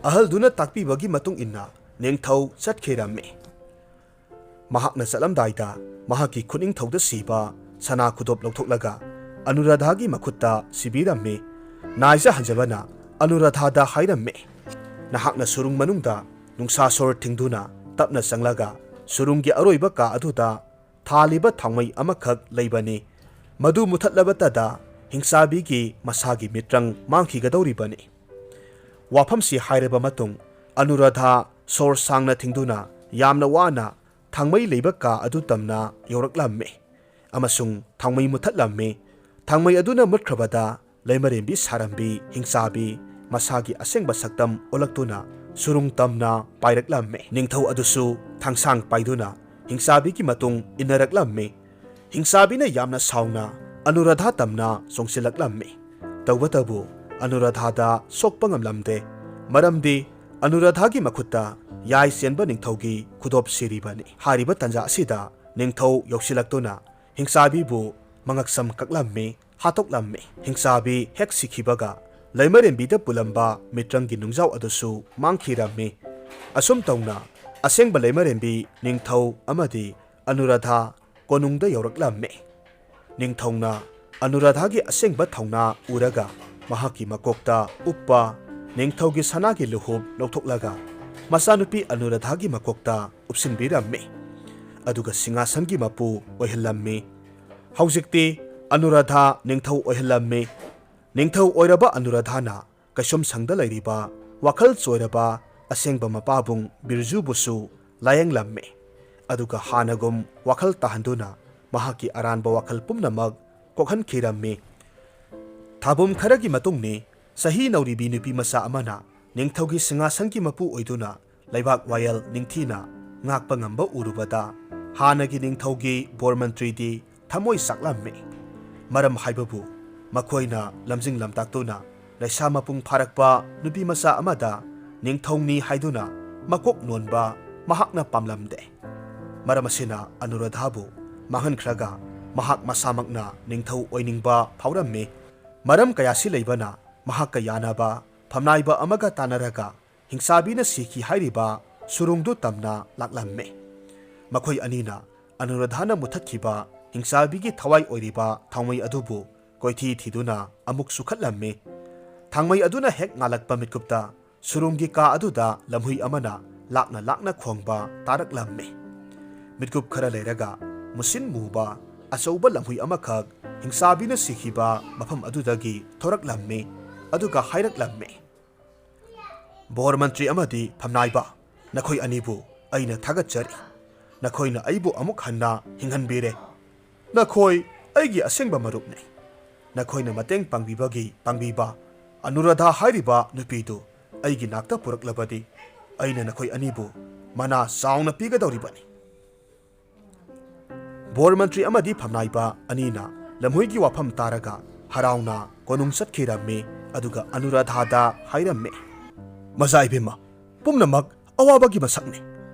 ꯑꯍꯜꯗꯨꯅ ꯇꯥꯛꯄꯤꯕꯒꯤ ꯃꯇꯨꯡ ꯏꯟꯅ ꯅꯤꯡꯊꯧ ꯆꯠꯈꯤꯔꯝꯃꯤ꯫ ꯃꯍꯥꯛꯅ ꯆꯠꯂꯝꯗꯥꯏꯗ ꯃꯍꯥꯛꯀꯤ ꯈꯨꯅꯤꯡꯊꯧꯗ ꯁꯤꯕ ꯁꯅꯥ ꯈꯨꯗꯣꯞ ꯂꯧꯊꯣꯛꯂꯒ ꯑꯅꯨꯔꯥꯙꯥꯒꯤ ꯃꯈꯨꯠꯇ ꯁꯤꯕꯤꯔꯝꯃꯤ꯫ ꯅꯥꯏꯖ ꯍꯟꯖꯕꯅ ꯑꯅꯨꯔꯥꯙꯥꯗ ꯍꯥꯏꯔꯝꯃꯤ, "ꯅꯍꯥꯛꯅ ꯁꯨꯔꯨꯡ ꯃꯅꯨꯡꯗ ꯅꯨꯡꯁꯥ ꯁꯣꯔ ꯊꯤꯡꯗꯨꯅ ꯇꯞꯅ ꯆꯪꯂꯒ ꯁꯨꯔꯨꯡꯒꯤ ꯑꯔꯣꯏꯕ ꯀꯥ ꯑꯗꯨꯗ ꯊꯥꯜꯂꯤꯕ ꯊꯥꯎꯃꯩ ꯑꯃꯈꯛ ꯂꯩꯕꯅꯤ꯫ ꯃꯗꯨ ꯃꯨꯊꯠꯂꯕꯇꯗ ꯍꯤꯡꯆꯥꯕꯤꯒꯤ ꯃꯁꯥꯒꯤ ꯃꯤꯠꯇ꯭ꯔꯪ ꯃꯥꯡꯈꯤꯒꯗꯧꯔꯤꯕꯅꯤ"꯫ ꯋꯥꯐꯝꯁꯤ ꯍꯥꯏꯔꯕ ꯃꯇꯨꯡ ꯑꯅꯨꯔꯥꯙꯥ ꯁꯣꯔ ꯁꯥꯡꯅ ꯊꯤꯡꯗꯨꯅ ꯌꯥꯝꯅ ꯋꯥꯅ ꯊꯥꯡꯃꯩ ꯂꯩꯕ ꯀꯥ ꯑꯗꯨ ꯇꯝꯅ ꯌꯧꯔꯛꯂꯝꯃꯤ ꯑꯃꯁꯨꯡ ꯊꯥꯡꯃꯩ ꯃꯨꯊꯠꯂꯝꯃꯤ꯫ ꯊꯥꯡꯃꯩ ꯑꯗꯨꯅ ꯃꯨꯠꯈ꯭ꯔꯕꯗ ꯂꯩꯃꯔꯦꯝꯕꯤ ꯁꯥꯔꯝꯕꯤ ꯍꯤꯡꯆꯥꯕꯤ ꯃꯁꯥꯒꯤ ꯑꯁꯦꯡꯕ ꯁꯛꯇꯝ ꯑꯣꯜꯂꯛꯇꯨꯅ ꯁꯨꯔꯨꯡ ꯇꯝꯅ ꯄꯥꯏꯔꯛꯂꯝꯃꯤ꯫ ꯅꯤꯡꯊꯧ ꯑꯗꯨꯁꯨ ꯊꯥꯡꯁꯥꯡ ꯄꯥꯏꯗꯨꯅ ꯍꯤꯡꯆꯥꯕꯤꯒꯤ ꯃꯇꯨꯡ ꯏꯟꯅꯔꯛꯂꯝꯃꯤ꯫ ꯍꯤꯡꯆꯥꯕꯤꯅ ꯌꯥꯝꯅ ꯁꯥꯎꯅ ꯑꯅꯨꯔꯥꯙꯥ ꯇꯝꯅ ꯆꯣꯡꯁꯤꯜꯂꯛꯂꯝꯃꯤ꯫ ꯇꯧꯕꯇꯕꯨ ꯑꯅꯨꯔꯥꯙꯥꯗ ꯁꯣꯛꯄ ꯉꯝꯂꯝꯗꯦ, ꯃꯔꯝꯗꯤ ꯑꯅꯨꯔꯥꯙꯥꯒꯤ ꯃꯈꯨꯠꯇ ꯌꯥꯏ ꯆꯦꯟꯕ ꯅꯤꯡꯊꯧꯒꯤ ꯈꯨꯗꯣꯞ ꯁꯤꯔꯤꯕꯅꯤ꯫ ꯍꯥꯏꯔꯤꯕ ꯇꯥꯟꯖꯥ ꯑꯁꯤꯗ ꯅꯤꯡꯊꯧ ꯌꯧꯁꯤꯜꯂꯛꯇꯨꯅ ꯍꯤꯡꯆꯥꯕꯤꯕꯨ ꯃꯉꯛꯁꯝ ꯀꯛꯂꯝꯃꯤ, ꯍꯥꯠꯇꯣꯛꯂꯝꯃꯤ꯫ ꯍꯤꯡꯆꯥꯕꯤ ꯍꯦꯛ ꯁꯤꯈꯤꯕꯒ ꯂꯩꯃꯔꯦꯝꯕꯤꯗ ꯄꯨꯜꯂꯝꯕ ꯃꯤꯇ꯭ꯔꯪꯒꯤ ꯅꯨꯡꯖꯥꯎ ꯑꯗꯨꯁꯨ ꯃꯥꯡꯈꯤꯔꯝꯃꯤ꯫ ꯑꯁꯨꯝ ꯇꯧꯅ ꯑꯁꯦꯡꯕ ꯂꯩꯃꯔꯦꯝꯕꯤ ꯅꯤꯡꯊꯧ ꯑꯃꯗꯤ ꯑꯅꯨꯔꯥꯙꯥ ꯀꯣꯅꯨꯡꯗ ꯌꯧꯔꯛꯂꯝꯃꯤ꯫ ꯅꯤꯡꯊꯧꯅ ꯑꯅꯨꯔꯥꯙꯥꯒꯤ ꯑꯁꯦꯡꯕ ꯊꯧꯅꯥ ꯎꯔꯒ ꯃꯍꯥꯛꯀꯤ ꯃꯀꯣꯛꯇ ꯎꯞꯄ ꯅꯤꯡꯊꯧꯒꯤ ꯁꯅꯥꯒꯤ ꯂꯨꯍꯨꯞ ꯂꯧꯊꯣꯛꯂꯒ ꯃꯆꯥꯅꯨꯄꯤ ꯑꯅꯨꯔꯥꯙꯥꯒꯤ ꯃꯀꯣꯛꯇ ꯎꯞꯁꯤꯟꯕꯤꯔꯝꯃꯤ꯫ ꯑꯗꯨꯒ ꯁꯤꯡꯍꯥꯁꯟꯒꯤ ꯃꯄꯨ ꯑꯣꯏꯍꯜꯂꯝꯃꯤ꯫ ꯍꯧꯖꯤꯛꯇꯤ ꯑꯅꯨꯔꯥꯙꯥ ꯅꯤꯡꯊꯧ ꯑꯣꯏꯍꯜꯂꯝꯃꯤ꯫ ꯅꯤꯡꯊꯧ ꯑꯣꯏꯔꯕ ꯑꯅꯨꯔꯥꯙꯥꯅ ꯀꯩꯁꯨꯝꯁꯪꯗ ꯂꯩꯔꯤꯕ ꯋꯥꯈꯜ ꯆꯣꯏꯔꯕ ꯑꯁꯦꯡꯕ ꯃꯄꯥꯕꯨꯡ ꯕꯤꯔꯖꯨꯕꯨꯁꯨ ꯂꯥꯌꯦꯡꯂꯝꯃꯤ꯫ ꯑꯗꯨꯒ ꯍꯥꯟꯅꯒꯨꯝ ꯋꯥꯈꯜ ꯇꯥꯍꯟꯗꯨꯅ ꯃꯍꯥꯛꯀꯤ ꯑꯔꯥꯟꯕ ꯋꯥꯈꯜ ꯄꯨꯝꯅꯃꯛ ꯀꯣꯛꯍꯟꯈꯤꯔꯝꯃꯤ꯫ ꯊꯥꯕꯨꯝ ꯈꯔꯒꯤ ꯃꯇꯨꯡꯅꯤ, ꯆꯍꯤ ꯅꯧꯔꯤꯕꯤ ꯅꯨꯄꯤ ꯃꯆꯥ ꯑꯃꯅ ꯅꯤꯡꯊꯧꯒꯤ ꯁꯤꯡꯍꯥꯁꯟꯒꯤ ꯃꯄꯨ ꯑꯣꯏꯗꯨꯅ ꯂꯩꯕꯥꯛ ꯋꯥꯌꯦꯜ ꯅꯤꯡꯊꯤꯅ ꯉꯥꯛꯄ ꯉꯝꯕ ꯎꯔꯨꯕꯗ ꯍꯥꯟꯅꯒꯤ ꯅꯤꯡꯊꯧꯒꯤ ꯕꯣꯔ ꯃꯟꯇ꯭ꯔꯤꯗꯤ ꯊꯃꯣꯏ ꯆꯥꯛꯂꯝꯃꯤ꯫ ꯃꯔꯝ ꯍꯥꯏꯕꯕꯨ ꯃꯈꯣꯏꯅ ꯂꯝꯖꯤꯡ ꯂꯝꯇꯥꯛꯇꯨꯅ ꯂꯩꯁꯥ ꯃꯄꯨꯡ ꯐꯥꯔꯛꯄ ꯅꯨꯄꯤ ꯃꯆꯥ ꯑꯃꯗ ꯅꯤꯡꯊꯧꯅꯤ ꯍꯥꯏꯗꯨꯅ ꯃꯀꯣꯛ ꯅꯣꯟꯕ ꯃꯍꯥꯛꯅ ꯄꯥꯝꯂꯝꯗꯦ꯫ ꯃꯔꯝ ꯑꯁꯤꯅ ꯑꯅꯨꯔꯥꯙꯥꯕꯨ ꯃꯥꯡꯍꯟꯈ꯭ꯔꯒ ꯃꯍꯥꯛ ꯃꯁꯥꯃꯛꯅ ꯅꯤꯡꯊꯧ ꯑꯣꯏꯅꯤꯡꯕ ꯐꯥꯎꯔꯝꯃꯤ꯫ ꯃꯔꯝ ꯀꯌꯥꯁꯤ ꯂꯩꯕꯅ ꯃꯍꯥꯛꯀ ꯌꯥꯅꯕ ꯐꯝꯅꯥꯏꯕ ꯑꯃꯒ ꯇꯥꯟꯅꯔꯒ ꯍꯤꯡꯆꯥꯕꯤꯅ ꯁꯤꯈꯤ ꯍꯥꯏꯔꯤꯕ ꯁꯨꯔꯨꯡꯗꯨ ꯇꯝꯅ ꯂꯥꯛꯂꯝꯃꯤ꯫ ꯃꯈꯣꯏ ꯑꯅꯤꯅ ꯑꯅꯨꯔꯥꯙꯥꯅ ꯃꯨꯊꯠꯈꯤꯕ ꯍꯤꯡꯆꯥꯕꯤꯒꯤ ꯊꯋꯥꯏ ꯑꯣꯏꯔꯤꯕ ꯊꯥꯎꯃꯩ ꯑꯗꯨꯕꯨ ꯀꯣꯏꯊꯤ ꯊꯤꯗꯨꯅ ꯑꯃꯨꯛ ꯁꯨꯈꯠꯂꯝꯃꯤ꯫ ꯊꯥꯡꯃꯩ ꯑꯗꯨꯅ ꯍꯦꯛ ꯉꯥꯜꯂꯛꯄ ꯃꯤꯠꯀꯨꯞꯇ ꯁꯨꯔꯨꯡꯒꯤ ꯀꯥ ꯑꯗꯨꯗ ꯂꯝꯍꯨꯏ ꯑꯃꯅ ꯂꯥꯛꯅ ꯂꯥꯛꯅ ꯈꯣꯡꯕ ꯇꯥꯔꯛꯂꯝꯃꯤ꯫ ꯃꯤꯠꯀꯨꯞ ꯈꯔ ꯂꯩꯔꯒ ꯃꯨꯁꯤꯟ ꯃꯨꯕ ꯑꯆꯧꯕ ꯂꯝꯍꯨꯏ ꯑꯃꯈꯛ ꯍꯤꯡꯆꯥꯕꯤꯅ ꯁꯤꯈꯤꯕ ꯃꯐꯝ ꯑꯗꯨꯗꯒꯤ ꯊꯣꯔꯛꯂꯝꯃꯤ꯫ ꯑꯗꯨꯒ ꯍꯥꯏꯔꯛꯂꯝꯃꯤ, "ꯕꯣꯔ ꯃꯟꯇ꯭ꯔꯤ ꯑꯃꯗꯤ ꯐꯝꯅꯥꯏꯕ, ꯅꯈꯣꯏ ꯑꯅꯤꯕꯨ ꯑꯩꯅ ꯊꯥꯒꯠꯆꯔꯤ꯫ ꯅꯈꯣꯏꯅ ꯑꯩꯕꯨ ꯑꯃꯨꯛ ꯍꯟꯅ ꯍꯤꯡꯍꯟꯕꯤꯔꯦ꯫ ꯅꯈꯣꯏ ꯑꯩꯒꯤ ꯑꯁꯦꯡꯕ ꯃꯔꯨꯞꯅꯤ꯫ ꯅꯈꯣꯏꯅ ꯃꯇꯦꯡ ꯄꯥꯡꯕꯤꯕꯒꯤ ꯄꯥꯡꯕꯤꯕ ꯑꯅꯨꯔꯥꯙꯥ ꯍꯥꯏꯔꯤꯕ ꯅꯨꯄꯤꯗꯨ ꯑꯩꯒꯤ ꯅꯥꯛꯇ ꯄꯨꯔꯛꯂꯕꯗꯤ ꯑꯩꯅ ꯅꯈꯣꯏ ꯑꯅꯤꯕꯨ ꯃꯅꯥ ꯆꯥꯎꯅ ꯄꯤꯒꯗꯧꯔꯤꯕꯅꯤ꯫" ꯕꯣꯔ ꯃꯟꯇ꯭ꯔꯤ ꯑꯃꯗꯤ ꯐꯝꯅꯥꯏꯕ ꯑꯅꯤꯅ ꯂꯝꯍꯨꯏꯒꯤ ꯋꯥꯐꯝ ꯇꯥꯔꯒ ꯍꯔꯥꯎꯅ ꯀꯣꯅꯨꯡ ꯆꯠꯈꯤꯔꯝꯃꯤ꯫ ꯑꯗꯨꯒ ꯑꯅꯨꯔꯥꯙꯥꯗ ꯍꯥꯏꯔꯝꯃꯤ, "ꯃꯖꯥ ꯏꯕꯦꯝꯃ, ꯄꯨꯝꯅꯃꯛ ꯑꯋꯥꯕꯒꯤ ꯃꯁꯛꯅꯤ꯫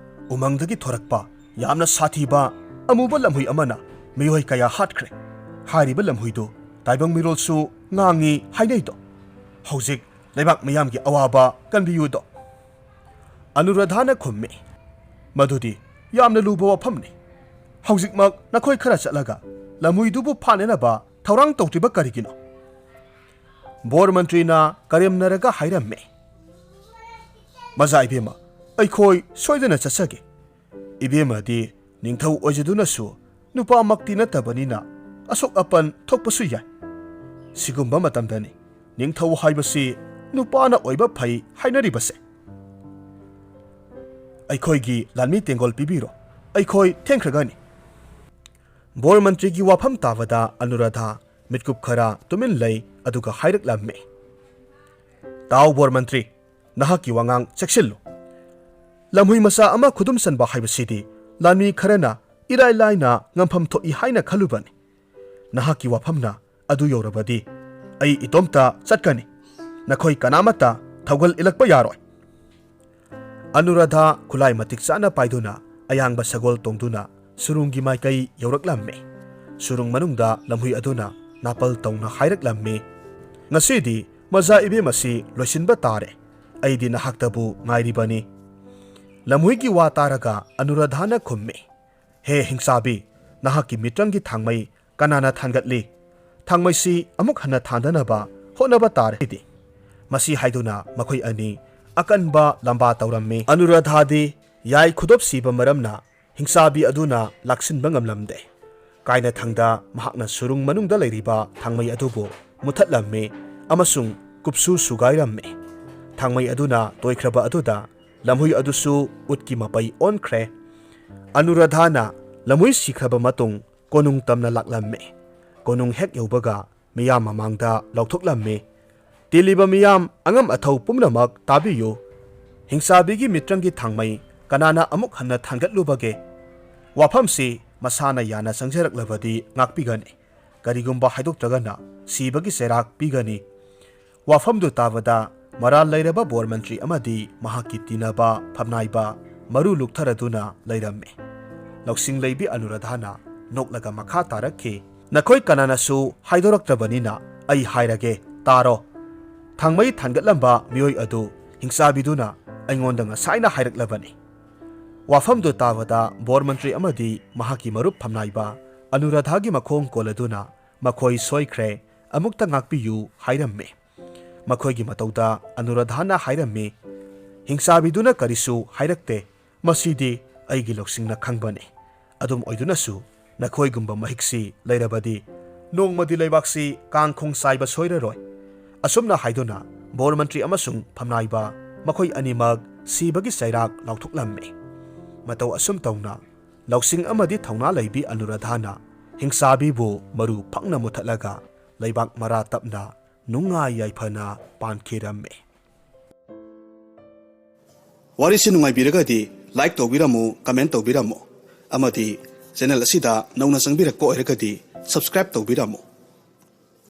ꯎꯃꯪꯗꯒꯤ ꯊꯣꯔꯛꯄ ꯌꯥꯝꯅ ꯁꯥꯊꯤꯕ ꯑꯃꯨꯕ ꯂꯝꯍꯨꯏ ꯑꯃꯅ ꯃꯤꯑꯣꯏ ꯀꯌꯥ ꯍꯥꯠꯈ꯭ꯔꯦ꯫ ꯍꯥꯏꯔꯤꯕ ꯂꯝꯍꯨꯏꯗꯨ ꯇꯥꯏꯕꯪ ꯃꯤꯔꯣꯜꯁꯨ ꯉꯥꯡꯉꯤ ꯍꯥꯏꯅꯩꯗꯣ꯫ ꯍꯧꯖꯤꯛ ꯂꯩꯕꯥꯛ ꯃꯤꯌꯥꯝꯒꯤ ꯑꯋꯥꯕ ꯀꯟꯕꯤꯌꯨꯗꯣ꯫" ꯑꯅꯨꯔꯥꯙꯥꯅ ꯈꯨꯝꯃꯤ, "ꯃꯗꯨꯗꯤ ꯌꯥꯝꯅ ꯂꯨꯕ ꯋꯥꯐꯝꯅꯤ꯫ ꯍꯧꯖꯤꯛꯃꯛ ꯅꯈꯣꯏ ꯈꯔ ꯆꯠꯂꯒ ꯂꯝꯍꯨꯏꯗꯨꯕꯨ ꯐꯥꯅꯅꯕ ꯊꯧꯔꯥꯡ ꯇꯧꯗ꯭ꯔꯤꯕ ꯀꯔꯤꯒꯤꯅꯣ?" ꯕꯣꯔ ꯃꯟꯇ꯭ꯔꯤꯅ ꯀꯔꯦꯝꯅꯔꯒ ꯍꯥꯏꯔꯝꯃꯤ, "ꯃꯖꯥ ꯏꯕꯦꯝꯃ, ꯑꯩꯈꯣꯏ ꯁꯣꯏꯗꯅ ꯆꯠꯆꯒꯦ꯫ ꯏꯕꯦꯝꯃꯗꯤ ꯅꯤꯡꯊꯧ ꯑꯣꯏꯖꯗꯨꯅꯁꯨ ꯅꯨꯄꯥꯃꯛꯇꯤ ꯅꯠꯇꯕꯅꯤꯅ ꯑꯁꯣꯛ ꯑꯄꯟ ꯊꯣꯛꯄꯁꯨ ꯌꯥꯏ꯫ ꯁꯤꯒꯨꯝꯕ ꯃꯇꯝꯗꯅꯤ ꯅꯤꯡꯊꯧ ꯍꯥꯏꯕꯁꯤ ꯅꯨꯄꯥꯅ ꯑꯣꯏꯕ ꯐꯩ ꯍꯥꯏꯅꯔꯤꯕꯁꯦ꯫ ꯑꯩꯈꯣꯏꯒꯤ ꯂꯥꯟꯃꯤ ꯇꯦꯡꯒꯣꯜ ꯄꯤꯕꯤꯔꯣ, ꯑꯩꯈꯣꯏ ꯊꯦꯡꯈ꯭ꯔꯒꯅꯤ꯫" ꯕꯣꯔ ꯃꯟꯇ꯭ꯔꯤꯒꯤ ꯋꯥꯐꯝ ꯇꯥꯕꯗ ꯑꯅꯨꯔꯥꯙꯥ ꯃꯤꯠꯀꯨꯞ ꯈꯔ ꯇꯨꯃꯤꯟ ꯂꯩ꯫ ꯑꯗꯨꯒ ꯍꯥꯏꯔꯛꯂꯝꯃꯤ, "ꯇꯥꯎ ꯕꯣꯔ ꯃꯟꯇ꯭ꯔꯤ, ꯅꯍꯥꯛꯀꯤ ꯋꯥꯉꯥꯡ ꯆꯦꯛꯁꯤꯜꯂꯨ꯫ ꯂꯝꯍꯨꯏ ꯃꯆꯥ ꯑꯃ ꯈꯨꯗꯨꯝ ꯆꯟꯕ ꯍꯥꯏꯕꯁꯤꯗꯤ ꯂꯥꯟꯃꯤ ꯈꯔꯅ ꯏꯔꯥꯏ ꯂꯥꯏꯅ ꯉꯝꯐꯝ ꯊꯣꯛꯏ ꯍꯥꯏꯅ ꯈꯜꯂꯨꯕꯅꯤ꯫ ꯅꯍꯥꯛꯀꯤ ꯋꯥꯐꯝꯅ ꯑꯗꯨ ꯌꯧꯔꯕꯗꯤ ꯑꯩ ꯏꯇꯣꯝꯇ ꯆꯠꯀꯅꯤ꯫ ꯅꯈꯣꯏ ꯀꯅꯥꯃꯠꯇ ꯊꯧꯒꯜ ꯏꯜꯂꯛꯄ ꯌꯥꯔꯣꯏ꯫" ꯑꯅꯨꯔꯥꯙꯥ ꯈꯨꯠꯂꯥꯏ ꯃꯇꯤꯛ ꯆꯥꯅ ꯄꯥꯏꯗꯨꯅ ꯑꯌꯥꯡꯕ ꯁꯒꯣꯜ ꯇꯣꯡꯗꯨꯅ ꯁꯨꯔꯨꯡꯒꯤ ꯃꯥꯏꯀꯩ ꯌꯧꯔꯛꯂꯝꯃꯤ꯫ ꯁꯨꯔꯨꯡ ꯃꯅꯨꯡꯗ ꯂꯝꯍꯨꯏ ꯑꯗꯨꯅ ꯅꯥꯄꯜ ꯇꯧꯅ ꯍꯥꯏꯔꯛꯂꯝꯃꯤ, "ꯉꯁꯤꯗꯤ ꯃꯖꯥ ꯏꯕꯦꯝ ꯑꯁꯤ ꯂꯣꯏꯁꯤꯟꯕ ꯇꯥꯔꯦ꯫ ꯑꯩꯗꯤ ꯅꯍꯥꯛꯇꯕꯨ ꯉꯥꯏꯔꯤꯕꯅꯤ꯫" ꯂꯝꯍꯨꯏꯒꯤ ꯋꯥ ꯇꯥꯔꯒ ꯑꯅꯨꯔꯥꯙꯥꯅ ꯈꯨꯝꯃꯤ, "ꯍꯦ ꯍꯤꯡꯆꯥꯕꯤ, ꯅꯍꯥꯛꯀꯤ ꯃꯤꯇ꯭ꯔꯪꯒꯤ ꯊꯥꯡꯃꯩ ꯀꯅꯥꯅ ꯊꯥꯟꯒꯠꯂꯤ? ꯊꯥꯡꯃꯩꯁꯤ ꯑꯃꯨꯛ ꯍꯟꯅ ꯊꯥꯟꯗꯅꯕ ꯍꯣꯠꯅꯕ ꯇꯥꯔꯦ꯫ ꯃꯁꯤ ꯍꯥꯏꯗꯨꯅ ꯃꯈꯣꯏ ꯑꯅꯤ ꯑꯀꯟꯕ ꯂꯝꯕꯥ ꯇꯧꯔꯝꯃꯤ꯫ ꯑꯅꯨꯔꯥꯙꯥꯗꯤ ꯌꯥꯏ ꯈꯨꯗꯣꯞ ꯁꯤꯕ ꯃꯔꯝꯅ ꯍꯤꯡꯆꯥꯕꯤ ꯑꯗꯨꯅ ꯂꯥꯛꯁꯤꯟꯕ ꯉꯝꯂꯝꯗꯦ꯫ ꯀꯥꯏꯅꯊꯪꯗ ꯃꯍꯥꯛꯅ ꯁꯨꯔꯨꯡ ꯃꯅꯨꯡꯗ ꯂꯩꯔꯤꯕ ꯊꯥꯡꯃꯩ ꯑꯗꯨꯕꯨ ꯃꯨꯊꯠꯂꯝꯃꯤ ꯑꯃꯁꯨꯡ ꯀꯨꯞꯁꯨ ꯁꯨꯒꯥꯏꯔꯝꯃꯤ꯫ ꯊꯥꯡꯃꯩ ꯑꯗꯨꯅ ꯇꯣꯏꯈ꯭ꯔꯕ ꯑꯗꯨꯗ ꯂꯝꯍꯨꯏ ꯑꯗꯨꯁꯨ ꯎꯠꯀꯤ ꯃꯄꯩ ꯑꯣꯟꯈ꯭ꯔꯦ꯫ ꯑꯅꯨꯔꯥꯙꯥꯅ ꯂꯝꯍꯨꯏ ꯁꯤꯈ꯭ꯔꯕ ꯃꯇꯨꯡ ꯀꯣꯅꯨꯡ ꯇꯝꯅ ꯂꯥꯛꯂꯝꯃꯤ꯫ ꯀꯣꯅꯨꯡ ꯍꯦꯛ ꯌꯧꯕꯒ ꯃꯤꯌꯥꯝ ꯃꯃꯥꯡꯗ ꯂꯥꯎꯊꯣꯛꯂꯝꯃꯤ, "ꯇꯤꯜꯂꯤꯕ ꯃꯤꯌꯥꯝ, ꯑꯉꯝ ꯑꯊꯧ ꯄꯨꯝꯅꯃꯛ ꯇꯥꯕꯤꯌꯨ꯫ ꯍꯤꯡꯆꯥꯕꯤꯒꯤ ꯃꯤꯇ꯭ꯔꯪꯒꯤ ꯊꯥꯡꯃꯩ ꯀꯅꯥꯅ ꯑꯃꯨꯛ ꯍꯟꯅ ꯊꯥꯡꯒꯠꯂꯨꯕꯒꯦ? ꯋꯥꯐꯝꯁꯤ ꯃꯁꯥꯅ ꯌꯥꯅ ꯆꯪꯖꯔꯛꯂꯕꯗꯤ ꯉꯥꯛꯄꯤꯒꯅꯤ, ꯀꯔꯤꯒꯨꯝꯕ ꯍꯥꯏꯗꯣꯛꯇ꯭ꯔꯒꯅ ꯁꯤꯕꯒꯤ ꯆꯩꯔꯥꯛ ꯄꯤꯒꯅꯤ꯫" ꯋꯥꯐꯝꯗꯨ ꯇꯥꯕꯗ ꯃꯔꯥꯜ ꯂꯩꯔꯕ ꯕꯣꯔ ꯃꯟꯇ꯭ꯔꯤ ꯑꯃꯗꯤ ꯃꯍꯥꯛꯀꯤ ꯇꯤꯟꯅꯕ ꯐꯝꯅꯥꯏꯕ ꯃꯔꯨ ꯂꯨꯛꯊꯔꯗꯨꯅ ꯂꯩꯔꯝꯃꯤ꯫ ꯂꯧꯁꯤꯡ ꯂꯩꯕꯤ ꯑꯅꯨꯔꯥꯙꯥꯅ ꯅꯣꯛꯂꯒ ꯃꯈꯥ ꯇꯥꯔꯛꯈꯤ, "ꯅꯈꯣꯏ ꯀꯅꯥꯅꯁꯨ ꯍꯥꯏꯗꯣꯔꯛꯇ꯭ꯔꯕꯅꯤꯅ ꯑꯩ ꯍꯥꯏꯔꯒꯦ, ꯇꯥꯔꯣ꯫ ꯊꯥꯡꯃꯩ ꯊꯥꯡꯒꯠꯂꯝꯕ ꯃꯤꯑꯣꯏ ꯑꯗꯨ ꯍꯤꯡꯆꯥꯕꯤꯗꯨꯅ ꯑꯩꯉꯣꯟꯗ ꯉꯁꯥꯏꯅ ꯍꯥꯏꯔꯛꯂꯕꯅꯤ꯫" ꯋꯥꯐꯝꯗꯨ ꯇꯥꯕꯗ ꯕꯣꯔ ꯃꯟꯇ꯭ꯔꯤ ꯑꯃꯗꯤ ꯃꯍꯥꯛꯀꯤ ꯃꯔꯨꯞ ꯐꯝꯅꯥꯏꯕ ꯑꯅꯨꯔꯥꯙꯥꯒꯤ ꯃꯈꯣꯡ ꯀꯣꯜꯂꯗꯨꯅ, "ꯃꯈꯣꯏ ꯁꯣꯏꯈ꯭ꯔꯦ, ꯑꯃꯨꯛꯇ ꯉꯥꯛꯄꯤꯌꯨ" ꯍꯥꯏꯔꯝꯃꯤ꯫ ꯃꯈꯣꯏꯒꯤ ꯃꯇꯧꯗ ꯑꯅꯨꯔꯥꯙꯥꯅ ꯍꯥꯏꯔꯝꯃꯤ, "ꯍꯤꯡꯆꯥꯕꯤꯗꯨꯅ ꯀꯔꯤꯁꯨ ꯍꯥꯏꯔꯛꯇꯦ꯫ ꯃꯁꯤꯗꯤ ꯑꯩꯒꯤ ꯂꯧꯁꯤꯡꯅ ꯈꯪꯕꯅꯤ꯫ ꯑꯗꯨꯝ ꯑꯣꯏꯗꯨꯅꯁꯨ ꯅꯈꯣꯏꯒꯨꯝꯕ ꯃꯍꯤꯛꯁꯤ ꯂꯩꯔꯕꯗꯤ ꯅꯣꯡꯃꯗꯤ ꯂꯩꯕꯥꯛꯁꯤ ꯀꯥꯡꯈꯣꯡ ꯆꯥꯏꯕ ꯁꯣꯏꯔꯔꯣꯏ꯫" ꯑꯁꯨꯝꯅ ꯍꯥꯏꯗꯨꯅ ꯕꯣꯔ ꯃꯟꯇ꯭ꯔꯤ ꯑꯃꯁꯨꯡ ꯐꯝꯅꯥꯏꯕ ꯃꯈꯣꯏ ꯑꯅꯤꯃꯛ ꯁꯤꯕꯒꯤ ꯆꯩꯔꯥꯛ ꯂꯥꯎꯊꯣꯛꯂꯝꯃꯤ꯫ ꯃꯇꯧ ꯑꯁꯨꯝ ꯇꯧꯅ ꯂꯧꯁꯤꯡ ꯑꯃꯗꯤ ꯊꯧꯅꯥ ꯂꯩꯕꯤ ꯑꯅꯨꯔꯥꯙꯥꯅ ꯍꯤꯡꯆꯥꯕꯤꯕꯨ ꯃꯔꯨ ꯐꯪꯅ ꯃꯨꯊꯠꯂꯒ ꯂꯩꯕꯥꯛ ꯃꯔꯥ ꯇꯞꯅ ꯅꯨꯡꯉꯥꯏ ꯌꯥꯏꯐꯅ ꯄꯥꯟꯈꯤꯔꯝꯃꯤ꯫ ꯋꯥꯔꯤꯁꯤ ꯅꯨꯡꯉꯥꯏꯕꯤꯔꯒꯗꯤ like ꯇꯧꯕꯤꯔꯝꯃꯨ, comment ꯇꯧꯕꯤꯔꯝꯃꯨ, ꯑꯃꯗꯤ channel ꯑꯁꯤꯗ ꯅꯧꯅ ꯆꯪꯕꯤꯔꯛꯄ ꯑꯣꯏꯔꯒꯗꯤ subscribe ꯇꯧꯕꯤꯔꯝꯃꯨ꯫